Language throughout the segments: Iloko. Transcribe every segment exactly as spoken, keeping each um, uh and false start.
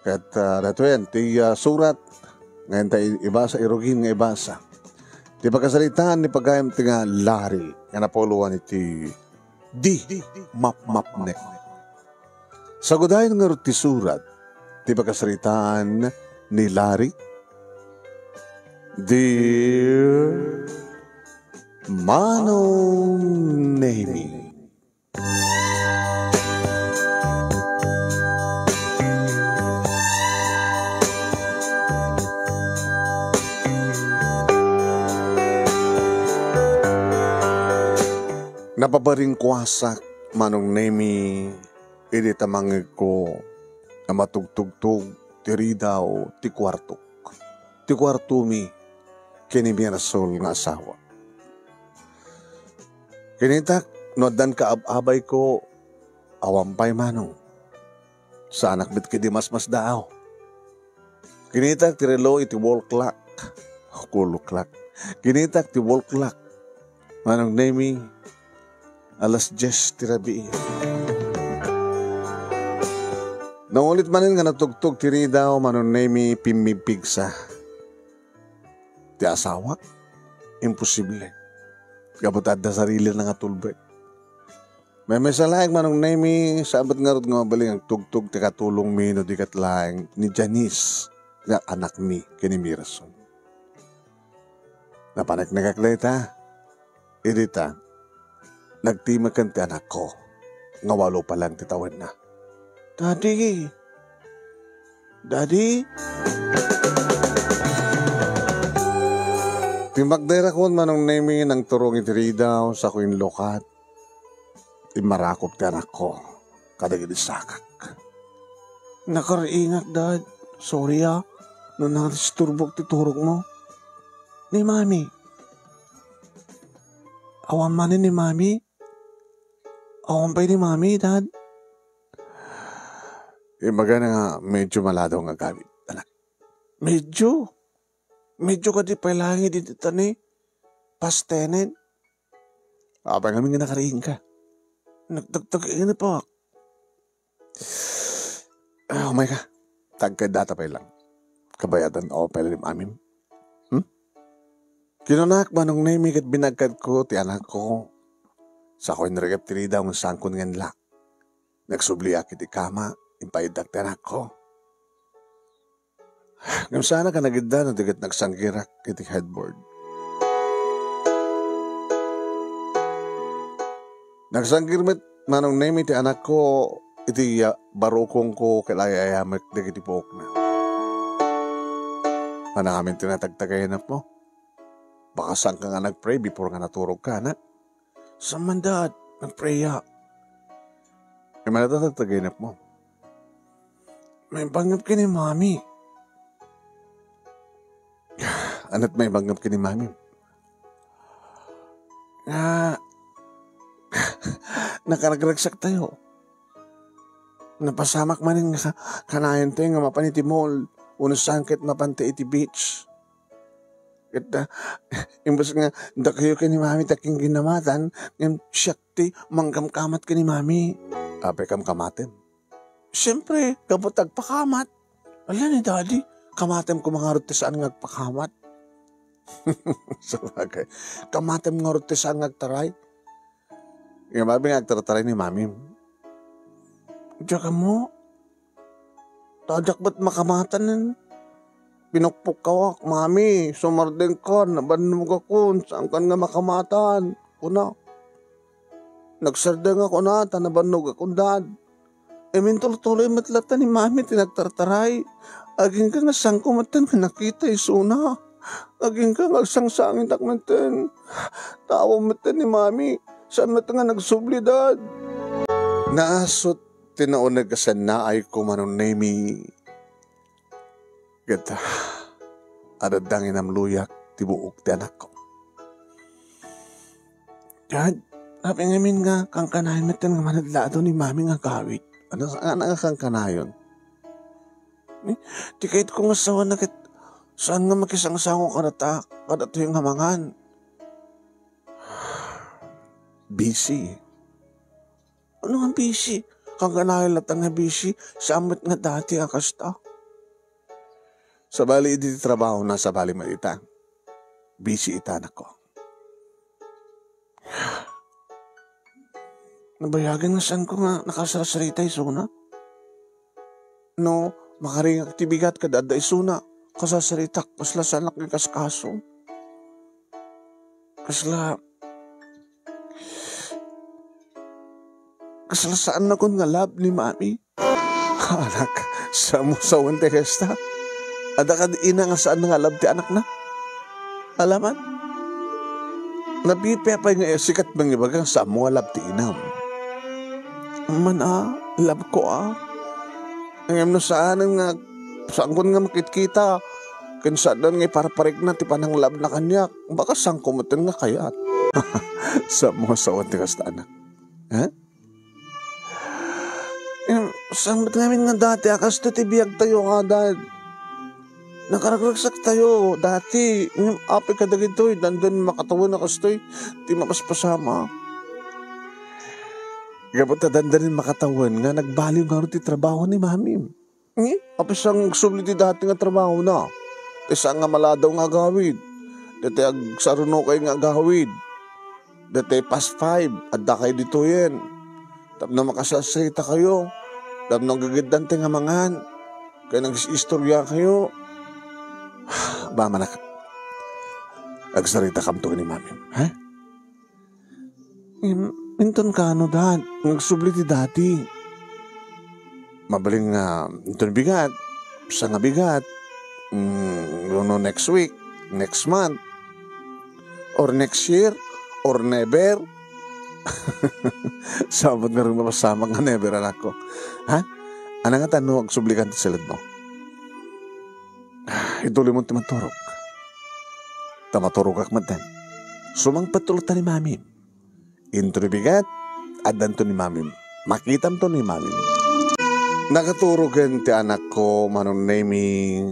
Ket, ah, daytoyen ti, ah, surat nga inta i-, ibasa, irugin nga ibasa. Ti pakasaritaan ni pagayam ti nga Larry nga napuloan iti di mapmapnek. Sagudayen ngarud ti surat ti pakasaritaan ni Larry. Dear Manong Nemi. Napabaringkuasak, Manong Nemi, idi tamangegko a matugtugtog ti ridaw ti kuartok, ti kuartomi ken ni Mirasol nga asawa. Kinitak no addan kaab-abayko, awan pay manong. Saanak met ketdi masmasdaaw. Kinitak ti relo iti wall clock. Wall clock. Kinitak ti wall clock. Manong Nemi, alas dies ti rabii. Nangulit manen nga natugtog ti ridaw, Manong Nemi, pimmigpigsa. Ti asawak? Imposible. Gapu ta adda sarilina nga tulbek. Maymaysa laeng, Manong Nemi, saan met ngarud nga mabalin nga agtugtog ti katulongmi no di ket laeng ni Janice nga anakmi ken ni Mirasol. Napaneknekak dayta. Idi ta, nagtimeken ti anakko nga walo pa lang ti tawenna. "Daddy! Daddy!" Timmakder akon, Manong Nemi, nangturong iti ridaw, sako inlukat. Immarakop ti anakko kadagiti sakak. "Nakariingak, Dad. Sorry, ah, no nadisturbok ti turogmo. Ni Mami? Awan manen ni Mami? Awan pay ni Mami, Dad?" Imbagana nga medyo maladaw nga agawid, anak. Medyo? Medyo kadi pay laeng idi ta ni past tenant. Apay ngamin nga nakariingka? Nagtagtag-inep, ah. Ah, umay ka. Tagkay data pay lang. Kabayadan o pay ni Mamim. Hmm? Kinunak, Manong Nemi, ket binagkadko ti anakko. Sako inrikep ti ridaw nga sangkon nga inlak. Nagsubliak iti kama, impaiddak ti anakko. Ngem saanak a nagidda no di ket nagsanggirak iti headboard. Nagsanggir met, Manong Nemi, ti anakko iti, ah, barukongko ket ay-ayamek dagiti puokna. Ania ngamin ti natagtagayanepmo? Baka saanka nga nagpray before nga naturogka, anak? Saan man, Dad, nagpray-ak. Ania met ti natagtagayanepmo? Maibangngep ken ni Mami. Ania ti maibangngep ken ni Mami? Nga, nakaragragsaktayo. Napasamak manen nga kanayontayo nga mapan iti mall, wenno saan ket mapanta iti beach. Ket, ah, imbes nga dakayo ken ni Mami ti akinginamatan, ngem siak ti mangkamkamat ken ni Mami. Apay kamkamatem? Siempre, gapu ta agpakamat. Ala ni Daddy, kamatem koma ngarud ti saan nga agpakamat. Sabagay, kamatem ngarud ti saan nga agtaray. Nga Mami nga agtartaray ni Mami. Diak ammo. Ta diak met makamatan. Pinukpukkawak, "Mami, sumardengkan, nabannogakon, saankan nga makamatan," kuna. Nagsardengak, kuna, ta nabannogakon, Dad. Imintultuloy met latta ni Mami ti nagtartaray. Agingga nga saanko metten nga nakita isuna. Agingga nga agsangsangitak metten. Tawag metten ni Mami. Saan met nga nagsubli, Dad? Naasut ti nauneg a sannaayko, Manong Nemi. Ket, ah, adda nga inamloyak ti buok ti anakko. Dad, apay ngamin nga kankanayon metten nga manadlado ni Mami nga agawid. Ania, ania nga kankanayon? Eh, ti kayatko nga asawana ket saan nga makisangsango kadata, kadatoy nga mangan. Busy. Ania nga busy? Kankanayon latta nga busy, saan met nga dati a kasta. Sabali idi ti trabahona, sabali met ita. Busy ita, anakko. Nabayagen nga saanko nga nakasarsarita isuna. No, makaringak ti bigat ket adda isuna, kasasaritak, kasla saanak nga ikaskaso. Kasla, kasla saannakon nga love ni Mami. Anak, saan mo sawen ti kasta? Adda kadi ina nga saan nga love ti anakna? Alaman? Napipia pay nga sikat mangibaga nga saan mo nga love ti inam. Man a, love ko a. Ngem no saanen nga, saankon nga makitkita, ken saanen nga iparparikna ti pananglabna kaniak, baka saanko metten nga kayat. Saan mo nga sawen ti kasta, anak? Ha? Em, saan met ngamin nga dati a kastoy ti biagtayo, a, Dad? Nakaragragsaktayo dati. Ngem apay kadagitoy, dandani makatawen a kastoy ti mapaspasamak. Gapu ta dandani makatawen nga nagbaliw ngarud ti trabaho ni Mamim. Eh, apay saan nga agsubli ti dati nga trabahona? Ti saan nga maladaw nga agawid. Dati agsarunokay nga agawid. Dati past five, adda kayo ditoyen. Tapno makasasritakayo. Tapno aggegeddantay nga mangan. Kay nag-is-istoriakayo. Ba, manak. Agsaritakam to ni Mami, ha? Im-, inton kano, Dad, nga agsubli ti dati. Mabalin nga, inton bigat, sa nga bigat, mm, no next week, next month, or next year, or never. Sabot nga rin mapasamak nga never, anakko. Ha? Ano nga tano agsubli kan ti siled mo? Ituloy mo ti maturog. Ta maturogak metten. Sumangpet ulit ta ni Mami. Inton bigat, addanto ni Mamim. Makitamto ni Mamim. Nakaturogen ti anakko, Manong Nemi,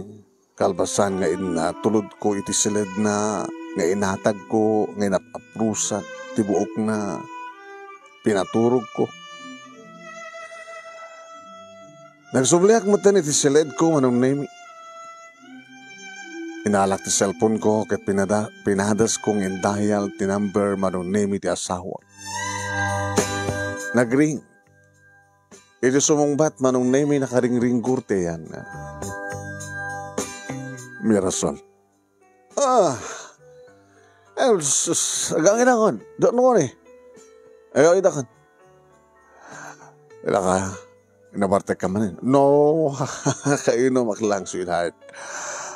kalpasan nga inatulodko iti siledna, nga inatagko, nga inap-aprusak ti buokna. Pinaturogko. Nagsubliak metten iti siledko, Manong Nemi. Inalak ti cellphone ko ket pinada-, pinadasko nga indayal ti number, Manong Nemi, ti asawa. Nagring. Iti sumungbat, Manong Nemi, nakaringringgor ti ayanna. Mirasol. Ah. Eh, sus, agangin akon. Doon mo ni. Agangin akon. Ila ka, inabartek ka man eh. No, kainumak lang, sweetheart.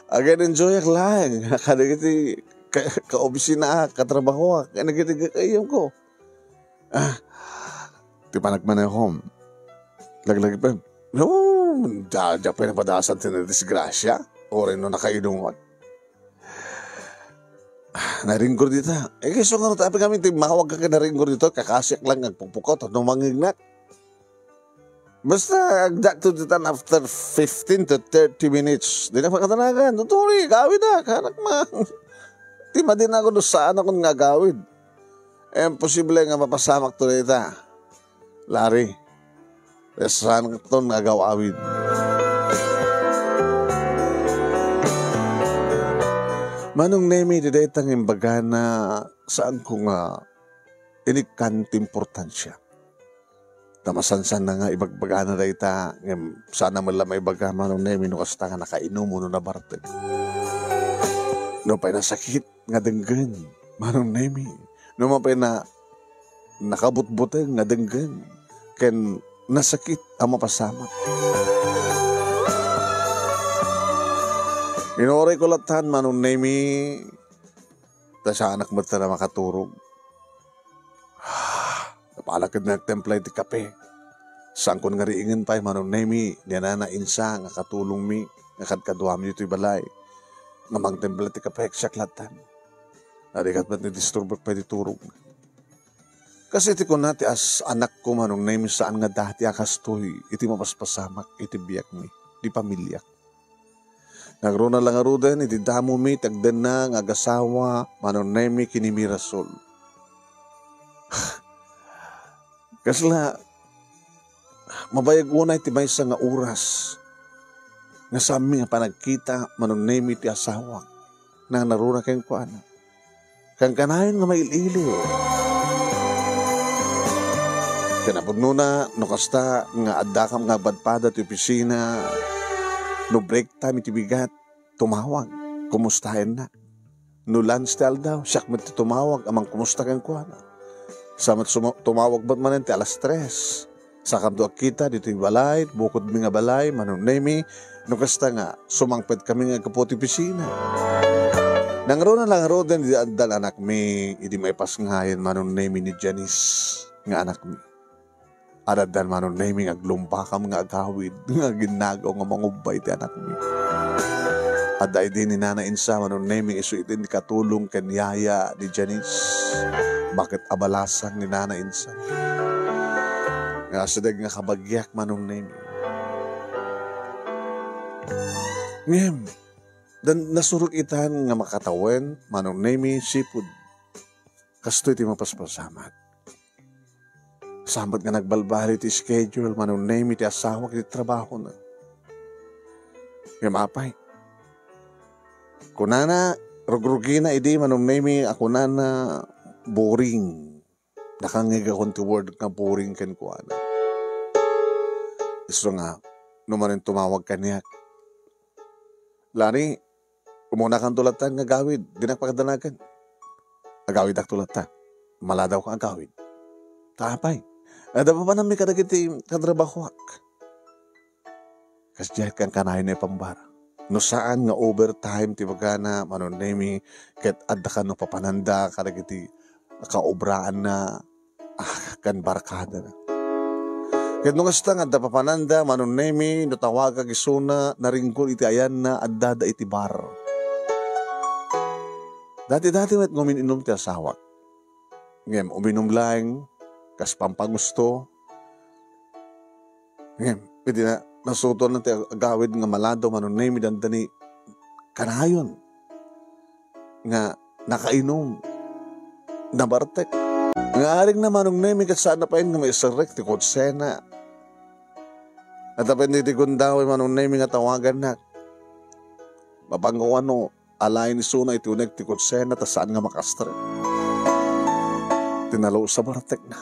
Again, enjoy ak lang. Kadagiti ka-, kaobisina, katrabaho, kadagiti kakaiyam ko. Ah, ti panagmaneho. Laglagi pa. No, da, da pa napadasan ti disgrasya. Oray no nakainumak. Naringgor dita. Eh, kaysa nga ruta, apay kami, ti mawag ka kay naringgor dita, kakasiak lang agpukpukot, no mangignak. Basta, agdak to ditan after fifteen to thirty minutes. Di na pakatanagan. Tuturi, gawid na, kanak man. Ti madin ako, do saan ako nga gawid. Eh, imposible nga mapasamak to dita. Larry. Saan ton nga agaw-awid. Manong Nemi, di dayta nga imbagana, saanko nga inikkan ti importansia. Ta masansan na nga ibagbagana dayta, ngem saan na man la maibaga, Manong Nemi, no kasta nga nakainum wenno nabartek. No pay nasakit nga denggen, Manong Nemi. No man pay na nakabutbuteng nga denggen ken nasakit a mapasamak. Inuray ko latan, Manong Nemi, ta saanak met a makaturog. Napalaked nga agtimpla iti kape. Saankon nga riingen pay, Manong Nemi, ni Nana Insa nga katulongmi nga kadkaduami ditoy balay. Nga mangtimpla ti kape, siak latan. Narigat met nga disturbek pay ti turog. Kas iti kuna ti as-, anakko, Manong Nemi, saan nga dati a kastoy iti mapaspasamak iti biagmi, ti pamiliak. Nagruna la ngaruden iti damomi ti agdenna nga agasawa, Manong Nemi, ken ni Mirasol. Kasla, mabayag unay ti maysa nga oras. nga saanmi nga panagkita, Manong Nemy, ti asawak. Nangngaruna kenkuana. Kankanayon nga mail-iliw. Kinapudnona, no kasta nga addakam nga agpadpada ti opisina, no break time iti bigat, tumawag. Kumustaennak? No lunch ti aldaw, siak met ti tumawag a mangkumusta kenkuana. Sa met suma-, tumawag met manen ti alas tres. Sakamto agkita ditoy balay, bukodmi nga balay, Manong Nemy, no kasta nga, sumangpetkami nga aggapu ti opisina. Nangruna la ngaruden idi addan anakmi, idi maipasngayen, Manong Nemy, ni Janice nga anakmi. Addan, Manong Nemy, nga aglumbakam nga agawid, nga aginnagaw nga mangubbay ti anakmi. Adda idi ni Nana Insa, Manong Nemy, isu iti katulong ken yaya ni Janice. Baket a balasang ni Nana Insa. Nga asideg nga kabagiak, Manong Nemy. Ngem, dan nasurok itan nga makatawen, Manong Nemy, sipud kastoy ti mapaspasamak. Saan met nga nagbalbaliw ti schedule, Manong Nemy, ti asawak iti trabahona. Ngem apay, kunana, rugrugina idi, Manong Nemy, a kunana, boring. Nakangngegakon ti word nga boring kenkuana. Isu nga, no manen tumawag kaniak, "Lani, umunakanto latta nga agawid, dinak pakadanagan." Agawidakto latta. Maladawko nga agawid. Ta apay? Adda papananmi kadagiti katrabahoak. Kasdiay kankanayon nga ipambar. No saan nga overtime ti ibagana, Manong Nemy, ket adda kano papananda kadagiti kaobraanna, ah, ken barkadana. Ket no kasta nga adda papananda, Manong Nemy, no tawagak isuna, naringgur iti ayanna, addada iti bar. Dati-dati met nga umin-inum ti asawak. Ngem uminum laeng, kas pampangusto. Ngem, idi na, nasutoan ti agawid nga maladaw, Manong Nemy, dandani kanayon nga nakainum, nabartek. Nga aring na, Manong Nemy, ket saan na pay nga maiserrek ti kutsena. Adda pay ditoy gundaway, Manong Nemy, nga tawagannak. Mapanguano, alaen isuna iti uneg ti kutsena ta saan nga makastrek. Tinalo sa bartekna.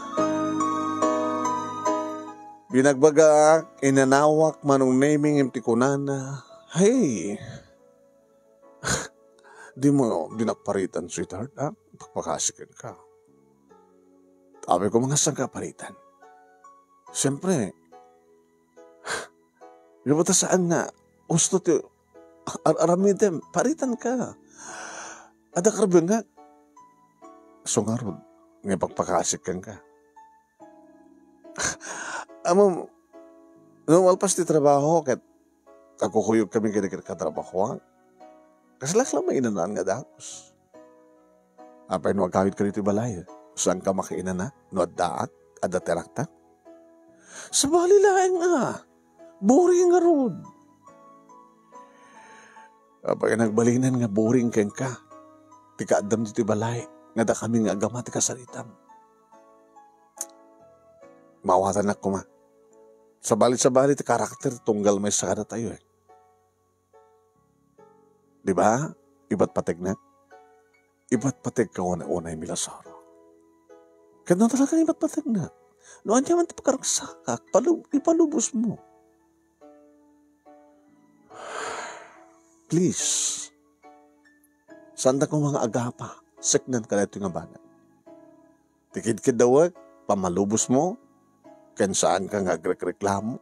Binagbagaak, inanawak, Manong Nemy, ngem ti kunana, "Hey, di mo, dinak paritan, sweetheart, ha? Pakpakasiken ka." Sabi ko, "Nga saan ka paritan?" Siyempre, di ba ta saan nga, gusto ti ar-, aramidem, paritan ka. Adda karbengak. So ngarud, nga pakpakasiken ka. Ammom, no malpas ti trabaho, ket agkukuyog kami ken katrabahoan. Kaslak la mainanaan nga dagus. Apay no agawid ka ditoy balay, saan ka makainana? No addaak, adda ti anakta? Sabali laeng a, boring ngarud. Apay nagbalinen nga boring kenka ti kaaddam ditoy balay, nga dakami nga agama ti kasaritam. Maawatannak koma. Sabali-sabali ti karakter tunggal maysa kadatayo, eh. Di ba? Ipatpategnak. Ipatpategka unay-unay, Milosoro. Ket no talaga ipatpategnak, no ania man ti pagkarugsakak, palu-, ipalubos mo. Please. Saandak koma nga agapa, seknan kadaytoy nga banag. Ti kidkiddawek, pamalubos mo, ken saanka nga agrekreklamo.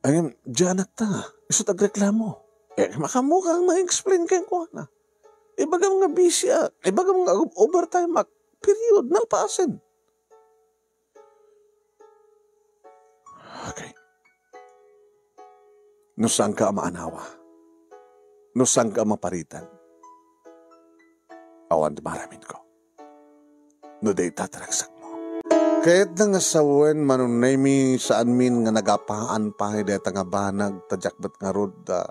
Ay, diay anakta, isut' agreklamo. Eh, makaammoka nga ma-explain kenkuana. Ibagam nga busy ak, ibagam nga overtime ak, period, nalpasen. Okay. No saanka a maanawa, no saanka a maparitan, awan ti maaramidko. No dayta ti ragsakmo. Kayatna nga sawen, Manong Nemy, saanmin nga nagapaan pay dayta nga banag, ta diak met ngarud a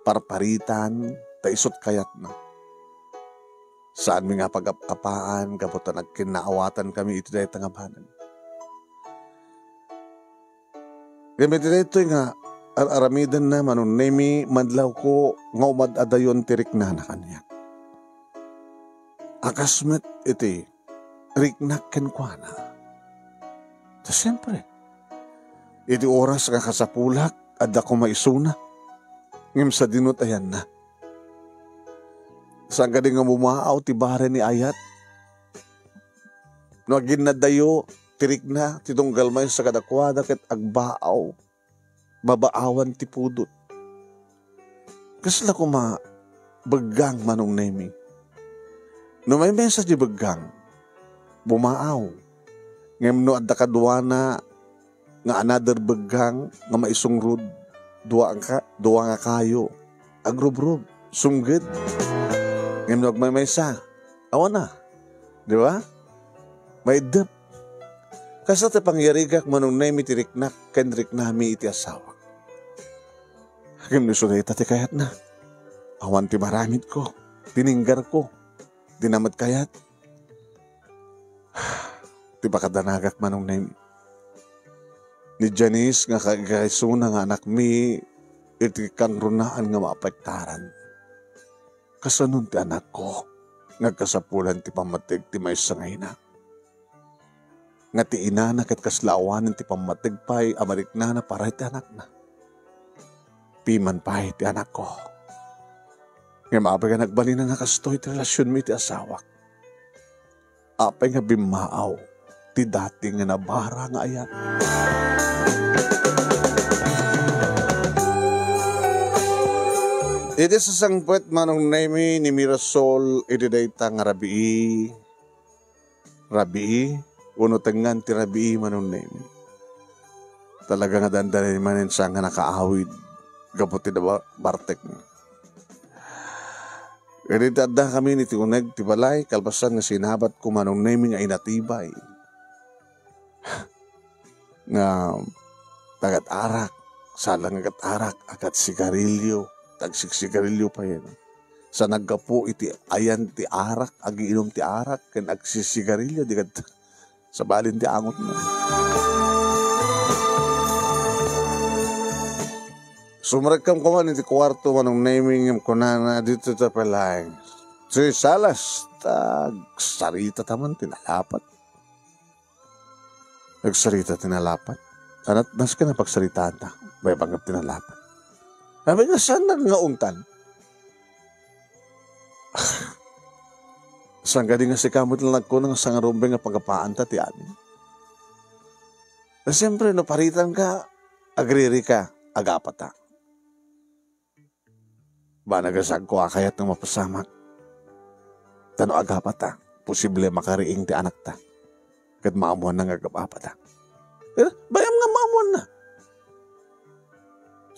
parparitan, ta isut' kayatna. Saanmi nga pagap-apaan gapu ta nagkinnaawatankami iti dayta nga banag. Ngem iti daytoy nga ar-aramidenna, Manong Nemi, madlawko nga umad-adayon ti riknana kaniak. A kas met iti riknak kenkuana. Ta siempre, iti oras nga kasapulak, adda koma isuna. Ngem sadino ti ayanna? Saan kadi nga bumaaw ti bareng ni ayat? No aginnadayo ti rikna, ti tunggal maysa kadakuada ket agbaaw, babaawan ti pudot. Kasla koma beggang, Manong Nemi. No maymaysa ti beggang, bumaaw. Ngem no adda kaduana nga another beggang nga maisungrod, dua nga ka-, dua nga kayo, agrubrob, sumged. Ngem no agmaymaysa, awan na. Di ba? Maiddep. Kasta ti pangyarigak, Manong Nemi, ti riknak ken riknami iti asawak. Ngem no isu dayta ti kayatna, awan ti maramidko, tininggarko, di na met kayat. Ti pakadanagak, Manong Nemi. Ni Janice nga ka-, kaisuna nga anakmi, iti kangrunaan nga maapektaran. Kasanon ti anakko nga agkasapulan ti pammateg ti maysa nga ina? Nga ti inana ket kasla awanen ti pammateg pay a mariknana para iti anakna. Piman pay ti anakko. Ngem apay nga nagbalina nga kastoy ti relasionmi iti asawak? Apay nga bimmaaw ti dati nga nabara nga ayat? Iti sasangpet, Manong Nemi, ni Mirasol iti dayta nga rabii. Rabii? Uno tengngan ti rabii, Manong Nemi. Talaga nga dandani manen saan nga nakaawid gapu ti nabar-, bartekna. Idi ti addakami iti uneg ti balay, kalpasan nga sinabatko, Manong Nemi, nga inatibay. Nga tagat arak, saan nga agat arak, agat sigarilyo, tagsiksigarilyo payen. Sa naggapu iti ayan ti arak, agiinum ti arak, ken agsisigarilyo, di ket sabali ti angotna. Sumrekkam koman iti kuarto, Manong Nemi, ngem kunana ditoy ta pay laeng, "Si Salas, ta agsarita ta man ti nalapat." Agsarita ti nalapat? Anat, nasken a pagsaritaanta, baybay nga ti nalapat. Apay nga saan nga untan? Saan kadi nga sika met la nagkuna nga sangarumbeng nga pagapaanta ti amin? Na, siyempre, no paritan ka, agriri ka, agapata. Banag a sagko a kayat nga mapasamak. Ta no agapata, posible makariing ti anakta. Ket maammoanna nga agapata. Eh, bayam nga maammoanna.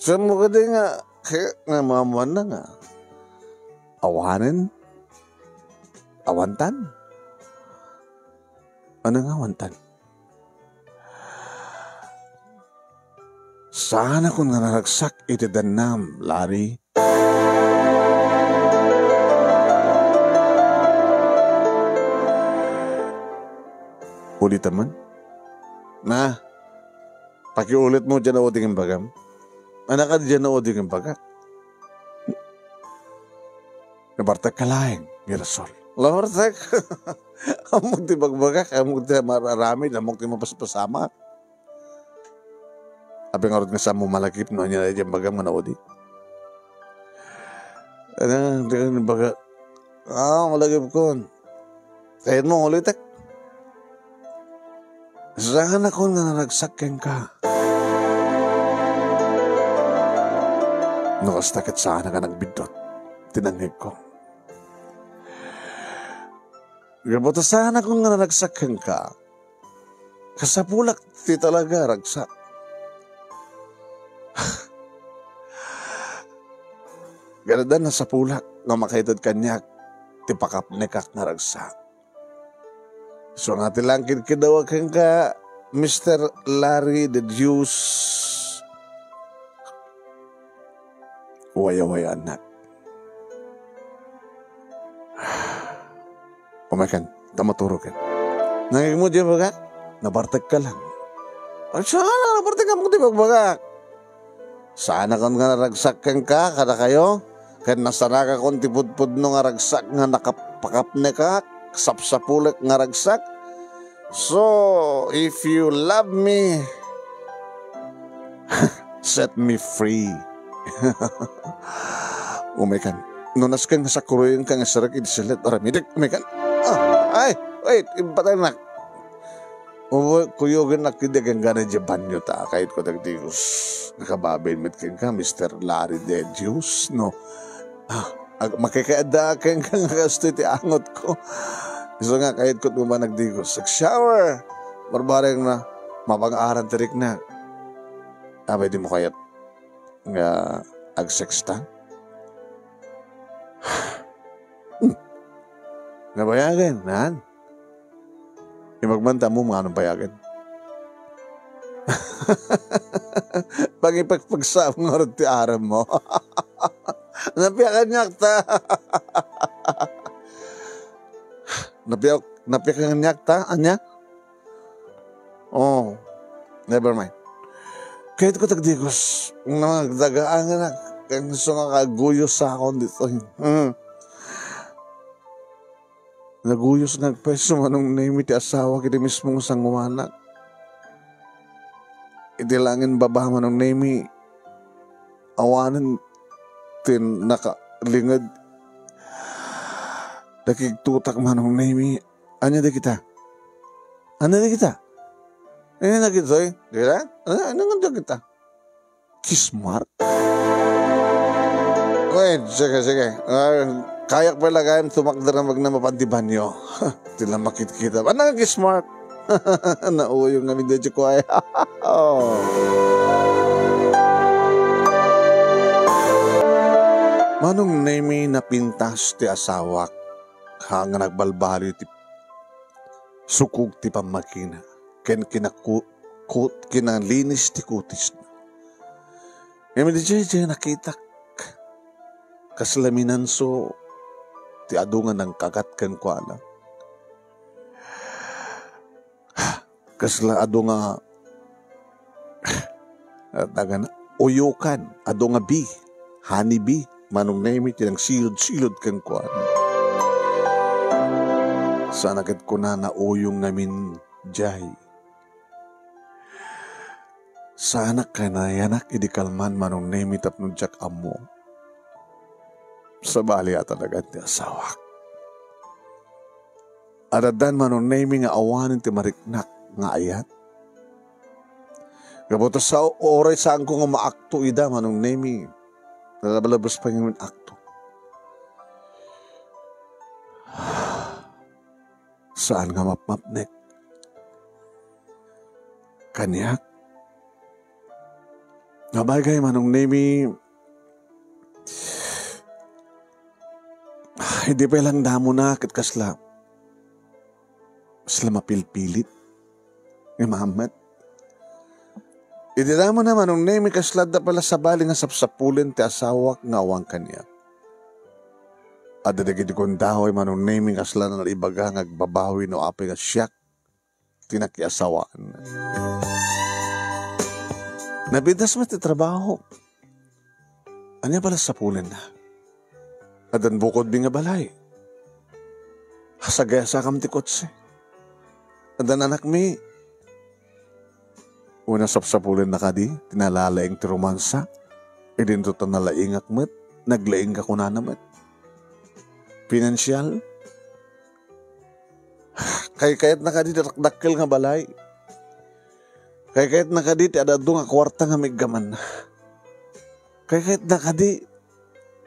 Saan mo kadi nga, kaya nga maammoanna nga awanen? Awantan? Ano nga awantan? Saanakon nga naragsak iti dannam, Larry. Ulitem man. Na, pakiulitmo diay naudi nga imbagam. Anak, adi diay naudi nga imbagak. Nabartek ka laeng, Mirasol. Nabartek? Ammok ti bagbagak, ammok ti mararamid, ammok ti mapaspasamak. Apay ngarud nga saanmo malagip no ania daydi imbagam nga naudi? Ano, di ka baga, ah, malagipkon. Kayatmo ulitek? Saanakon nga naragsak kenka. No kasta, ket saanak a nagbiddut ti nangngegko. Gapu ta saanakon nga naragsak kenka, kasapulak ti talaga a ragsak. Gapu ta nasapulak nga makaited kaniak ti pakapnekak nga ragsak. Isu nga ti langkid ket dawa kenka, Mister Larry the Deuce. Waya-wayaannak. Umaykan, ta maturoken. Nangngegmo diay imbagak? Nabartekka lang. Ay, saan a nabartek? Ammok ti ibagbagak. Saanakon nga naragsak kenka kadakayo, ken nasarakakon ti pudpudno nga ragsak nga nakap-, pakapnekak, sapsapulek nga ragsak. So, if you love me, set me free. Umaykan. No nasken nga sakuroyenka nga serrek idi sellet, aramidek, umaykan. Ah, ay, wait, impataynak. Uy, kuyogennak idi agingga idiay banyo ta, kayatko dagdigos. Nakababain met kenka, Mister Larry De Dios, no? Ah, ag-, makikaadda kenka nga kastoy ti angotko. Isu nga kayatko met a nagdigos. Ag-shower! Barbareng na, mapang-aran ti rikna. Apay dimo kayat nga agsexta? Hmm. Nabayagen, han? Imagmanta mo, manong bayagen? Pangipagpagsam nga ti aram mo. Napiakan niya ta. Napiak-, napiakan niya ta, anya? Oh, never mind. Kayatko dagdigos, nagdagaan nga nak-, ken isu nga kaguyos sakon ditoy. Hmm. Naguyos nga agpayso, Manong Nemi, ti asawak iti mismo nga sangoanak. Iti langin baba, Manong Nemi, awanen ti nakalinged. Nakigtutak, Manong Nemi. Ania dagita? Ania dagita? Ania dagitoy? Dira? Ania, ania nga dagita? Kiss mark? Wait, sige, sige. Ah, kayak pala gayam tumakder nga magnamapan ti banyo. Ti lang makitkita. Ano nga kiss mark? Nauyong ngamin daydi kuay. Oh. Manong Nemi, napintas ti asawak. Ha nga nagbalbaliw ti sukog ti pammagina, ken kinaku-, kut-, kinalinis ti kutisna. Ngem idi daydiay nakitak, kasla minanso ti adu nga nangkagat kenkuana. Kasla adu nga, ah, tagan, uyokan, adu nga bee, honey bee, Manong Nemi, ti nangsilud-silud kenkuana. Saanak ket kunana, uyong ngamin jay. Saanak kanayanak idi kalman, Manong Nemi, tapno diak ammo. Sabali a talagan ti asawak. Addan, Manong Nemi, nga awanen ti mariknak nga ayat. Gapu ta sa uray saanko nga maakto ida, Manong Nemi. Nalabalabas pay ngamin akto. Saan nga mapmapnek kaniak. Nga baybay, Manong Nemi, idi pay lang damona ket kasla, kasla mapilpilit nga maammet. Idi damona, Manong Nemi, kasla adda pay la sabali nga sapsapulen ti asawak nga awan kaniak. Adda dagiti gundaway, Manong Nemi, kasla naibaga nga agbabawi no apay nga siak ti nakiasawaan. Napintas met ti trabaho. Ania pay la sapulenna? Addan bukodmi nga balay. Sagayasakam ti kotse. Addan anakmi. Una, sapsapulenna kadi ti nalalaing ti romansa. Idinto ta nalaingak met, naglaingka kunana met. Pinansial. Kaykayatna kadi ti dakdakkel nga balay. Kaykayatna kadi ti ad-adu nga kuarta nga maiggamanna. Kaykayatna kadi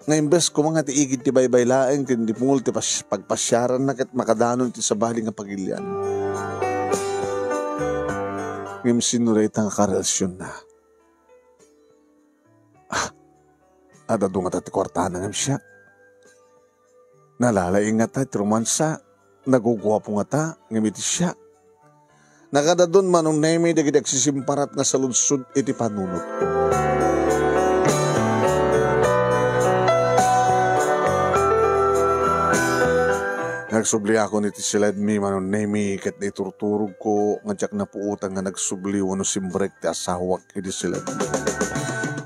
nga imbes koma nga ti igid ti baybay laeng ken dipungol ti pas-, pagpasiaranna ket makadanon ti sabali nga pagilian. Ngem sino dayta nga karelasionna? Ah, ad-adu ngata ti kuartana ngem siak. Nalalaing ngata ti romansa, naguguapo ngata ngem iti siak. Nakadadun, Manong Nemi, dagiti agsisimparat nga saludsod iti panunotko. Nga Subliakon iti siledmi, Manong Nemi, ket naiturturogko nga diak napuotan nga nagsubli wenno simrek ti asawak iti siledmi.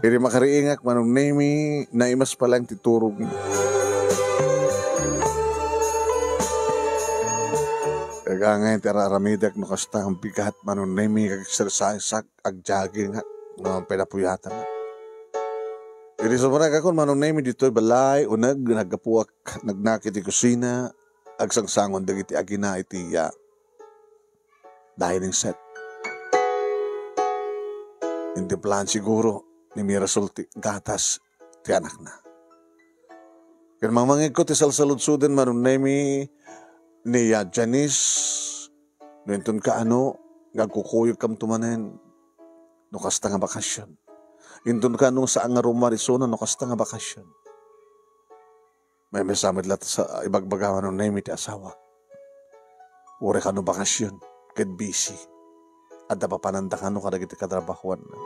Idi makariingak, Manong Nemi, naimas pay laeng ti turogna. Ket anggayan ti ar-aramidek no kasta nga bigat, Manong Nemi, ket exercise-ak, agjogging-ak, no, pinapuyatannak. Idi sumrekakon, Manong Nemi, ditoy balay, uneg, naggapuak, nagnak iti kusina, agsangsangon dagiti agina iti, ah, dining set. Intimplahan siguro ni Mirasol ti gatas ti anakna. Ket mamangegko ti salsaludsoden, Manong Nemi, ni, ah, Janice, no inton kaano nga agkukuyogkamto manen no kasta nga bakasion. Inton kaano nga saan nga rummuar isuna no kasta nga bakasion. Maymaysa met latta sa ibagbaga, Manong Nemi, ti asawak. Uray kaano bakasion, ket busy. Adda papananda kano kadagiti katrabahoanna.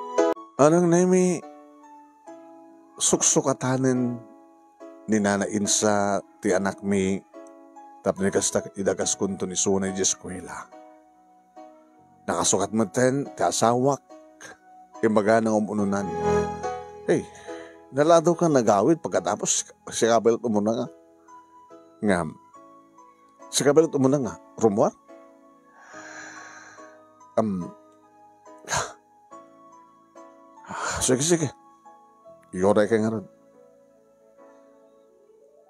Manong Nemi, suksukatanen ni Nana Insa ti anakmi tapno kasta idagaskonto isuna idiay eskuela. Nakasukat metten ti asawak, imbagana nga um-ununan. Hey, naladaw ka nagawid pagkatapos sika, sika pay umuna nga. Ngem, sika pay umuna nga rummuar? Am, sige, sige. Iguray ka ngarud.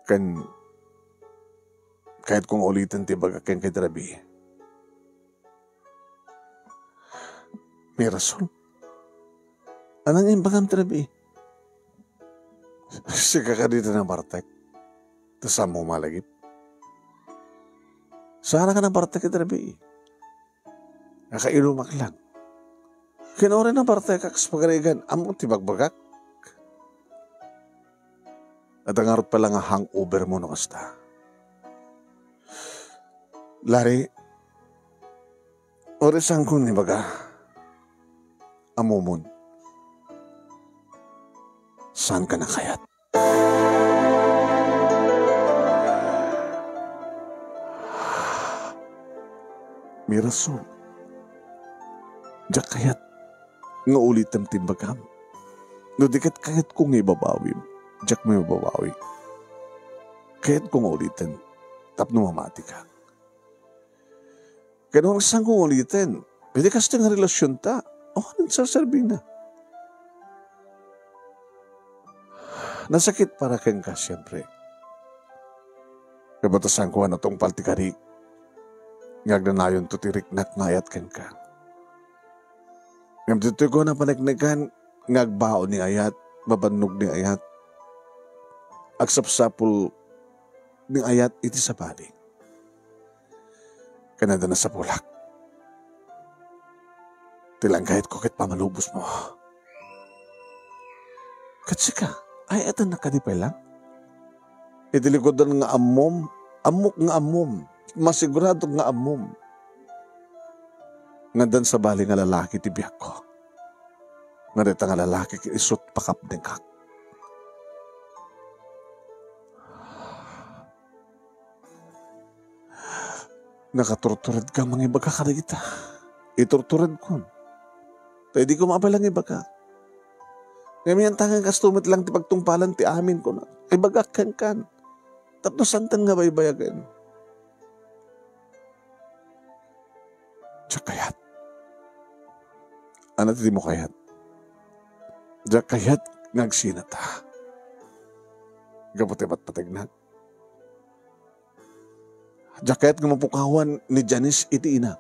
Ken, kayatko nga uliten ti ibagak kenka iti rabii. Mirasol. Ania nga imbagam ti rabii? Sika kadi ti nabartek? Ta saanmo malagip? Saanak a nabartek iti rabii. Nakainumak lang. Ken uray nabartekak sa pagarigan, ammom ti ibagbagak. Adda ngarud pay la nga hangover mo no kasta. Larry, uray saanko nga ibaga, ammomon, saanka a kayat. Mirasol, diak kayat nga ulitem ti imbagam. No di ket kayatko nga ibabawim, diak mababawi. Kayatko nga uliten tapno mamatika. Ken no saanko nga uliten, iti kasta nga relasionta, awanen serserbina. Nasakit para kenka, siempre. Ket no saanko nga natungpal ti kari, nga agnanayonto ti riknak nga ayat kenka. Ngem ditoy ko napaneknekan nga agbaon ni ayat, mabannog ni ayat, agsapsapul ni ayat iti sabali. Ken adda nasapulak. Ti langkayatko ket pamalubosmo. Ket sika, ay-ayatennak kadi pay lang? Iti likudan nga ammom, ammok nga ammom, masiguradok nga ammom. Nga addan sabali nga lalaki ti biagko. Nga dayta nga lalaki ket isu ti pakapnekak. Nakaturturedka mangibaga kadagita. Iturturedkon. Ta idi ko mabalang ibaga. Ngem yan tangan kasto met lang ti pagtungpalan ti amin, kuna. Ibagak kenkan. Tapno santan nga baybayagen. Diak kayat. Ania ti dimo kayat? Diak kayat nga agsinata. Gapu ti patpategnak. Diak kayat nga mapukawan ni Janice iti ina.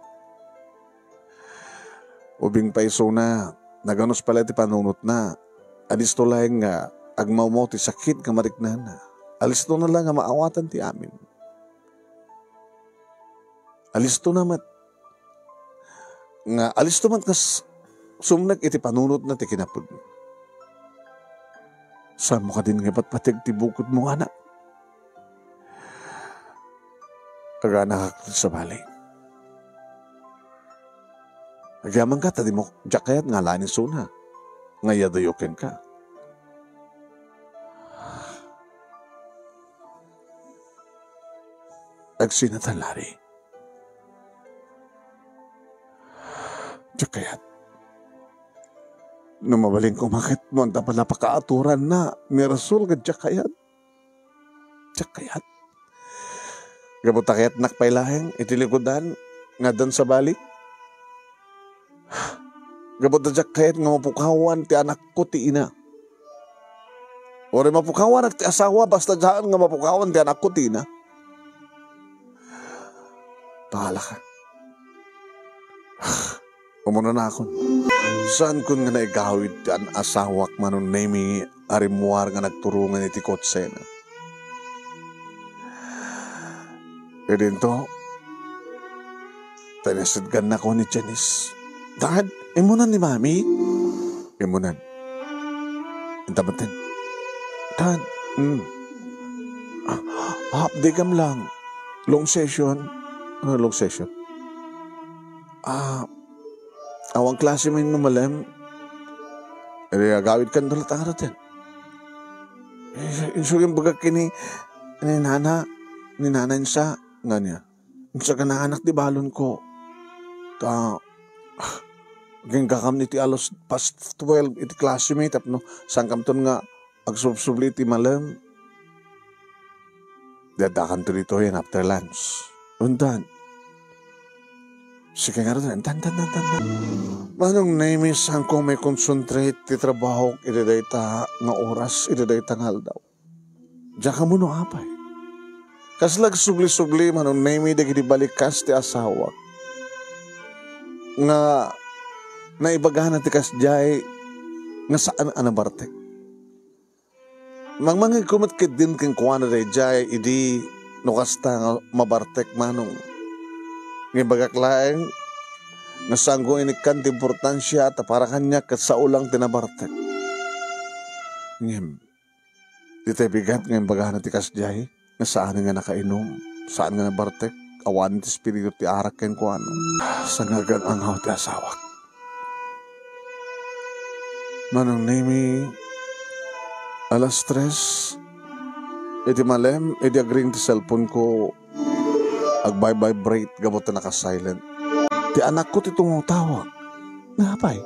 Ubing pay isuna, naganus pay la ti panunotna. Alisto laeng nga agmawmaw ti sakit nga mariknana. Alistona la nga maawatan ti amin. Alistona met nga, alisto met nga s-, sumrek iti panunotna ti kinapudno. Saanmo kadin nga ipatpateg ti bukodmo, anak? Aganakak ti sabali. Agyamanka ta dimo, diak kayat nga alaen isuna nga iyadayo kenka. Agsinatan, Larry. Diak kayat. No mabalin koma ket no adda pala pakaaturanna ni Rasul ket diak kayat. Diak kayat. Gapu ta kayatnak pay laeng iti likudan nga addan sabali. Gapu ta diak kayat nga mapukawan ti anakko ti ina. Uray mapukawanak ti asawa, basta diak nga mapukawan ti anakko ti ina. Bahalaka. Umunanakon. Saankon nga naigawid ti an-, asawak Manong Nemi a rimmuar nga nagturongen iti kotsena. Idinto, ta inasidgannako ni Janice. "Dad, immunan ni Mami?" Immunan. Inta metten. "Dad, mm. Ah, half day gam lang. Long session." "Ano long session?" "Ah, awan klase mi no malem. Idi agawidkan latta ngaruden." Eh, insuling bagak kini ni nana, ni nana insa, nga niya. Insa ka naanak ti balonko. Ta, aginggakammi iti alas past twelve iti klase mi tapno saankamton nga agsubsubli iti malem. Di addakanto ditoy after lunch. Undan. Sige nga rin, tan, tan, tan, tan, tan. Manong Nemi, saanko maikonsentrate ti trabahok iti dayta nga oras, iti dayta nga aldaw. Diak ammo no apay. Kasla agsubli-subli Manong Nemi dagiti balikas ti asawak. Nga naibagana ti kasdiay nga saan a nabartek. Mangmangegko met ketdin kenkuana daydiay idi no kasta nga mabartek manong. Nga ibagak laeng nga saanko inikkan ti importansia ta para kaniak ket sao lang ti nabartek. Ngem, dita bigat nga imbagana ti kasdiay, nga saan nga nakainum, saan nga nabartek, awan ti espiritu ti arak kenkuana. Sa ngagan-angaw ti asawak. Manong Nemi, alas tres, iti malem, idi agring ti cellphone ko, agvibrate gapu ta naka-silent. Ti anakko ti tumawtawag. Napay?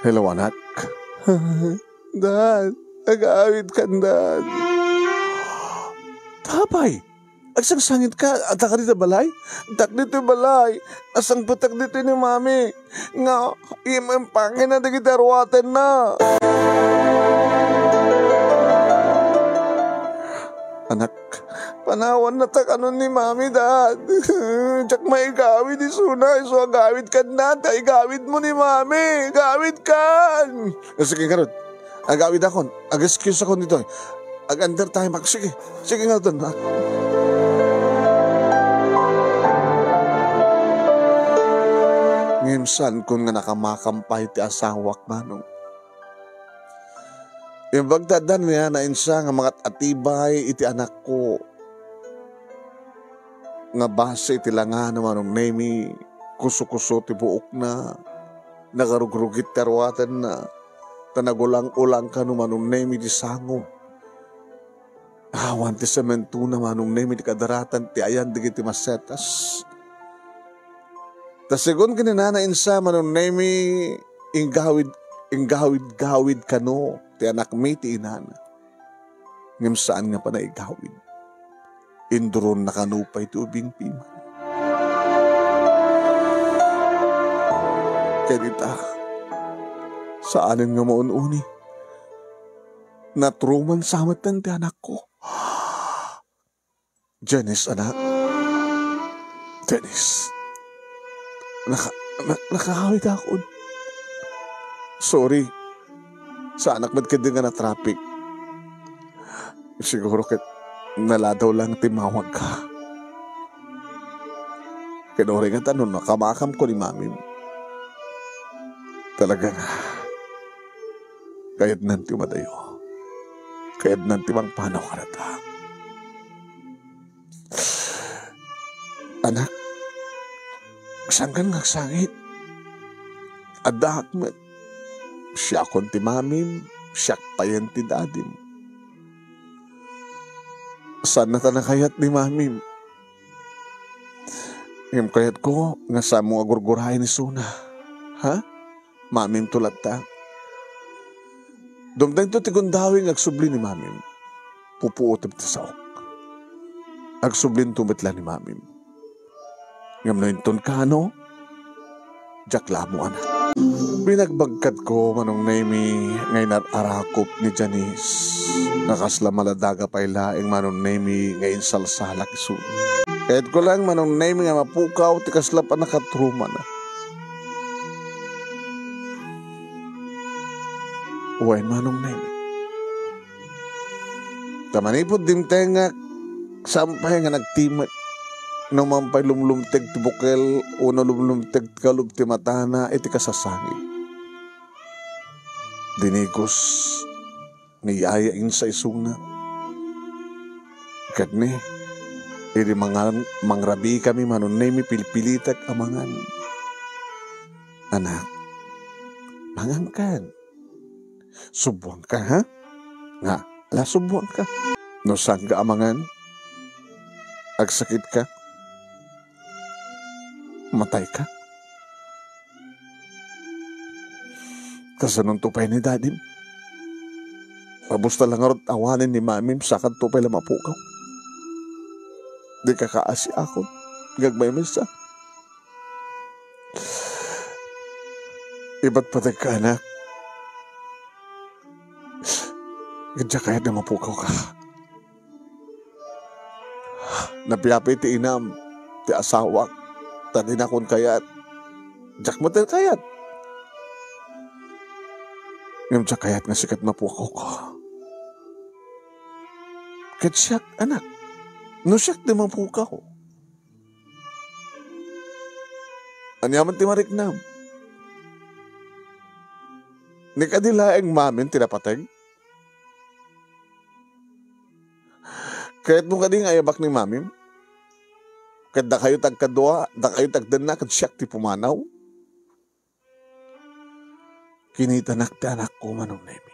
Hello, anak. Dad, agawidkan, Dad. Tapay, agsangsangitka, adda ka dita balay? Dak ditoy balay, nasangpetak ditoy ni Mami, nga im-, impangina dagiti aruatenna. Anak, panawanna ta kanon ni Mami, Dad. Diak maigawid isuna, isu agawidkan, Dad, ta igawidmo ni Mami. Gawidkan! Eh, sige, ngarud. Agawidakon. Ag-excuse akon ditoy. Ag-under time ak. Sige. Sige nga ton, ha? Ngem saankon nga nakamakam pay ti asawak, manong. Imbag ta adda ni nana insa nga mangat-atibay iti anakko nga base iti langana, Manong Nemi, kuso-kuso ti buokna, nagarugrugit ti aruatenna, ta nagulang-ulang kano, Manong Nemi, ti sango. Awan ti sementona, Manong Nemi, ti kadaratan ti ayan dagiti masetas. Ta segun ken ni nana insa, Manong Nemi, inggawid, inggawid-gawid kano ti anakmi ti inana. Ngem saan nga panaigawid. Induronna kano pay ti ubing piman. Ket ita, saanen nga maun-uni. Naturuman sa metten ti anakko. Janice, anak. Janice. Naka-, na-, nakaawidakon. Sorry. Saanak met ketdi nga na-traffic. Siguro ket naladaw lang ti mawagka. Ket uray ngata no nakamakamko ni Mamim. Talaga nga. Kayatnan ti madayo. Kayatnan ti mangpanaw kadata. Anak, saankan nga agsangit? Addaak met. Siakon ti mamim, siak payen ti dadim. Saanna ta nakayat ni Mamim. Ngem kayatko nga saanmo nga gurguraen isuna. Ha? Mamimto latta. Dumtengto ti gundawing nga agsubli ni Mamim. Pupuotem ti saok. Agsublinto met la ni Mamim. Ngem no inton kaano, diak la ammo, anak. Binagbagkatko, Manong Nemi, nga inar-arakop ni Janice nga kasla maladaga pay laeng Manong Nemi nga insalsalak isu. Kayatko laeng, Manong Nemi, nga mapukaw ti kasla pannakatrumana. Wen, Manong Nemi. Ta manipud dimtengak, saan pay nga nagtimek. No man pay lumlumteg ti bukel, wenno lumlumteg ti kalub ti matana iti kasasangit. Dinigos nga iyayainsa isuna. Ket ni, idi mangan, mangrabikami, Manong Nemi, pilpilitek a mangan. Anak, mangankan. Subboanka, ha? Nga, ala, subboanka. No saanka a mangan, agsakitka, matayka. Kasanonto pay ni dadim? Mabus ta la ngarud awanen ni mamim, sakanto pay la mapukaw. Dika kaasiakon nga agmaymaysa. Ipatpategka, anak. Ket diak kayat nga mapukawka. Napiapi ti inam ti asawak, ta dinakon kayat. Diak met kayat. Ngem diak kayat nga sika ti mapukawka. Ket siak, anak, no siak ti mapukaw, ania man ti mariknam? Ni kadi laeng mamim ti napateg? Kayatmo kadi nga ayabak ni mamim? Ket dakayo ti agkadua, dakayo ti agdenna, ket siak ti pumanaw? Kinitanak ti anakko, Manong Nemi.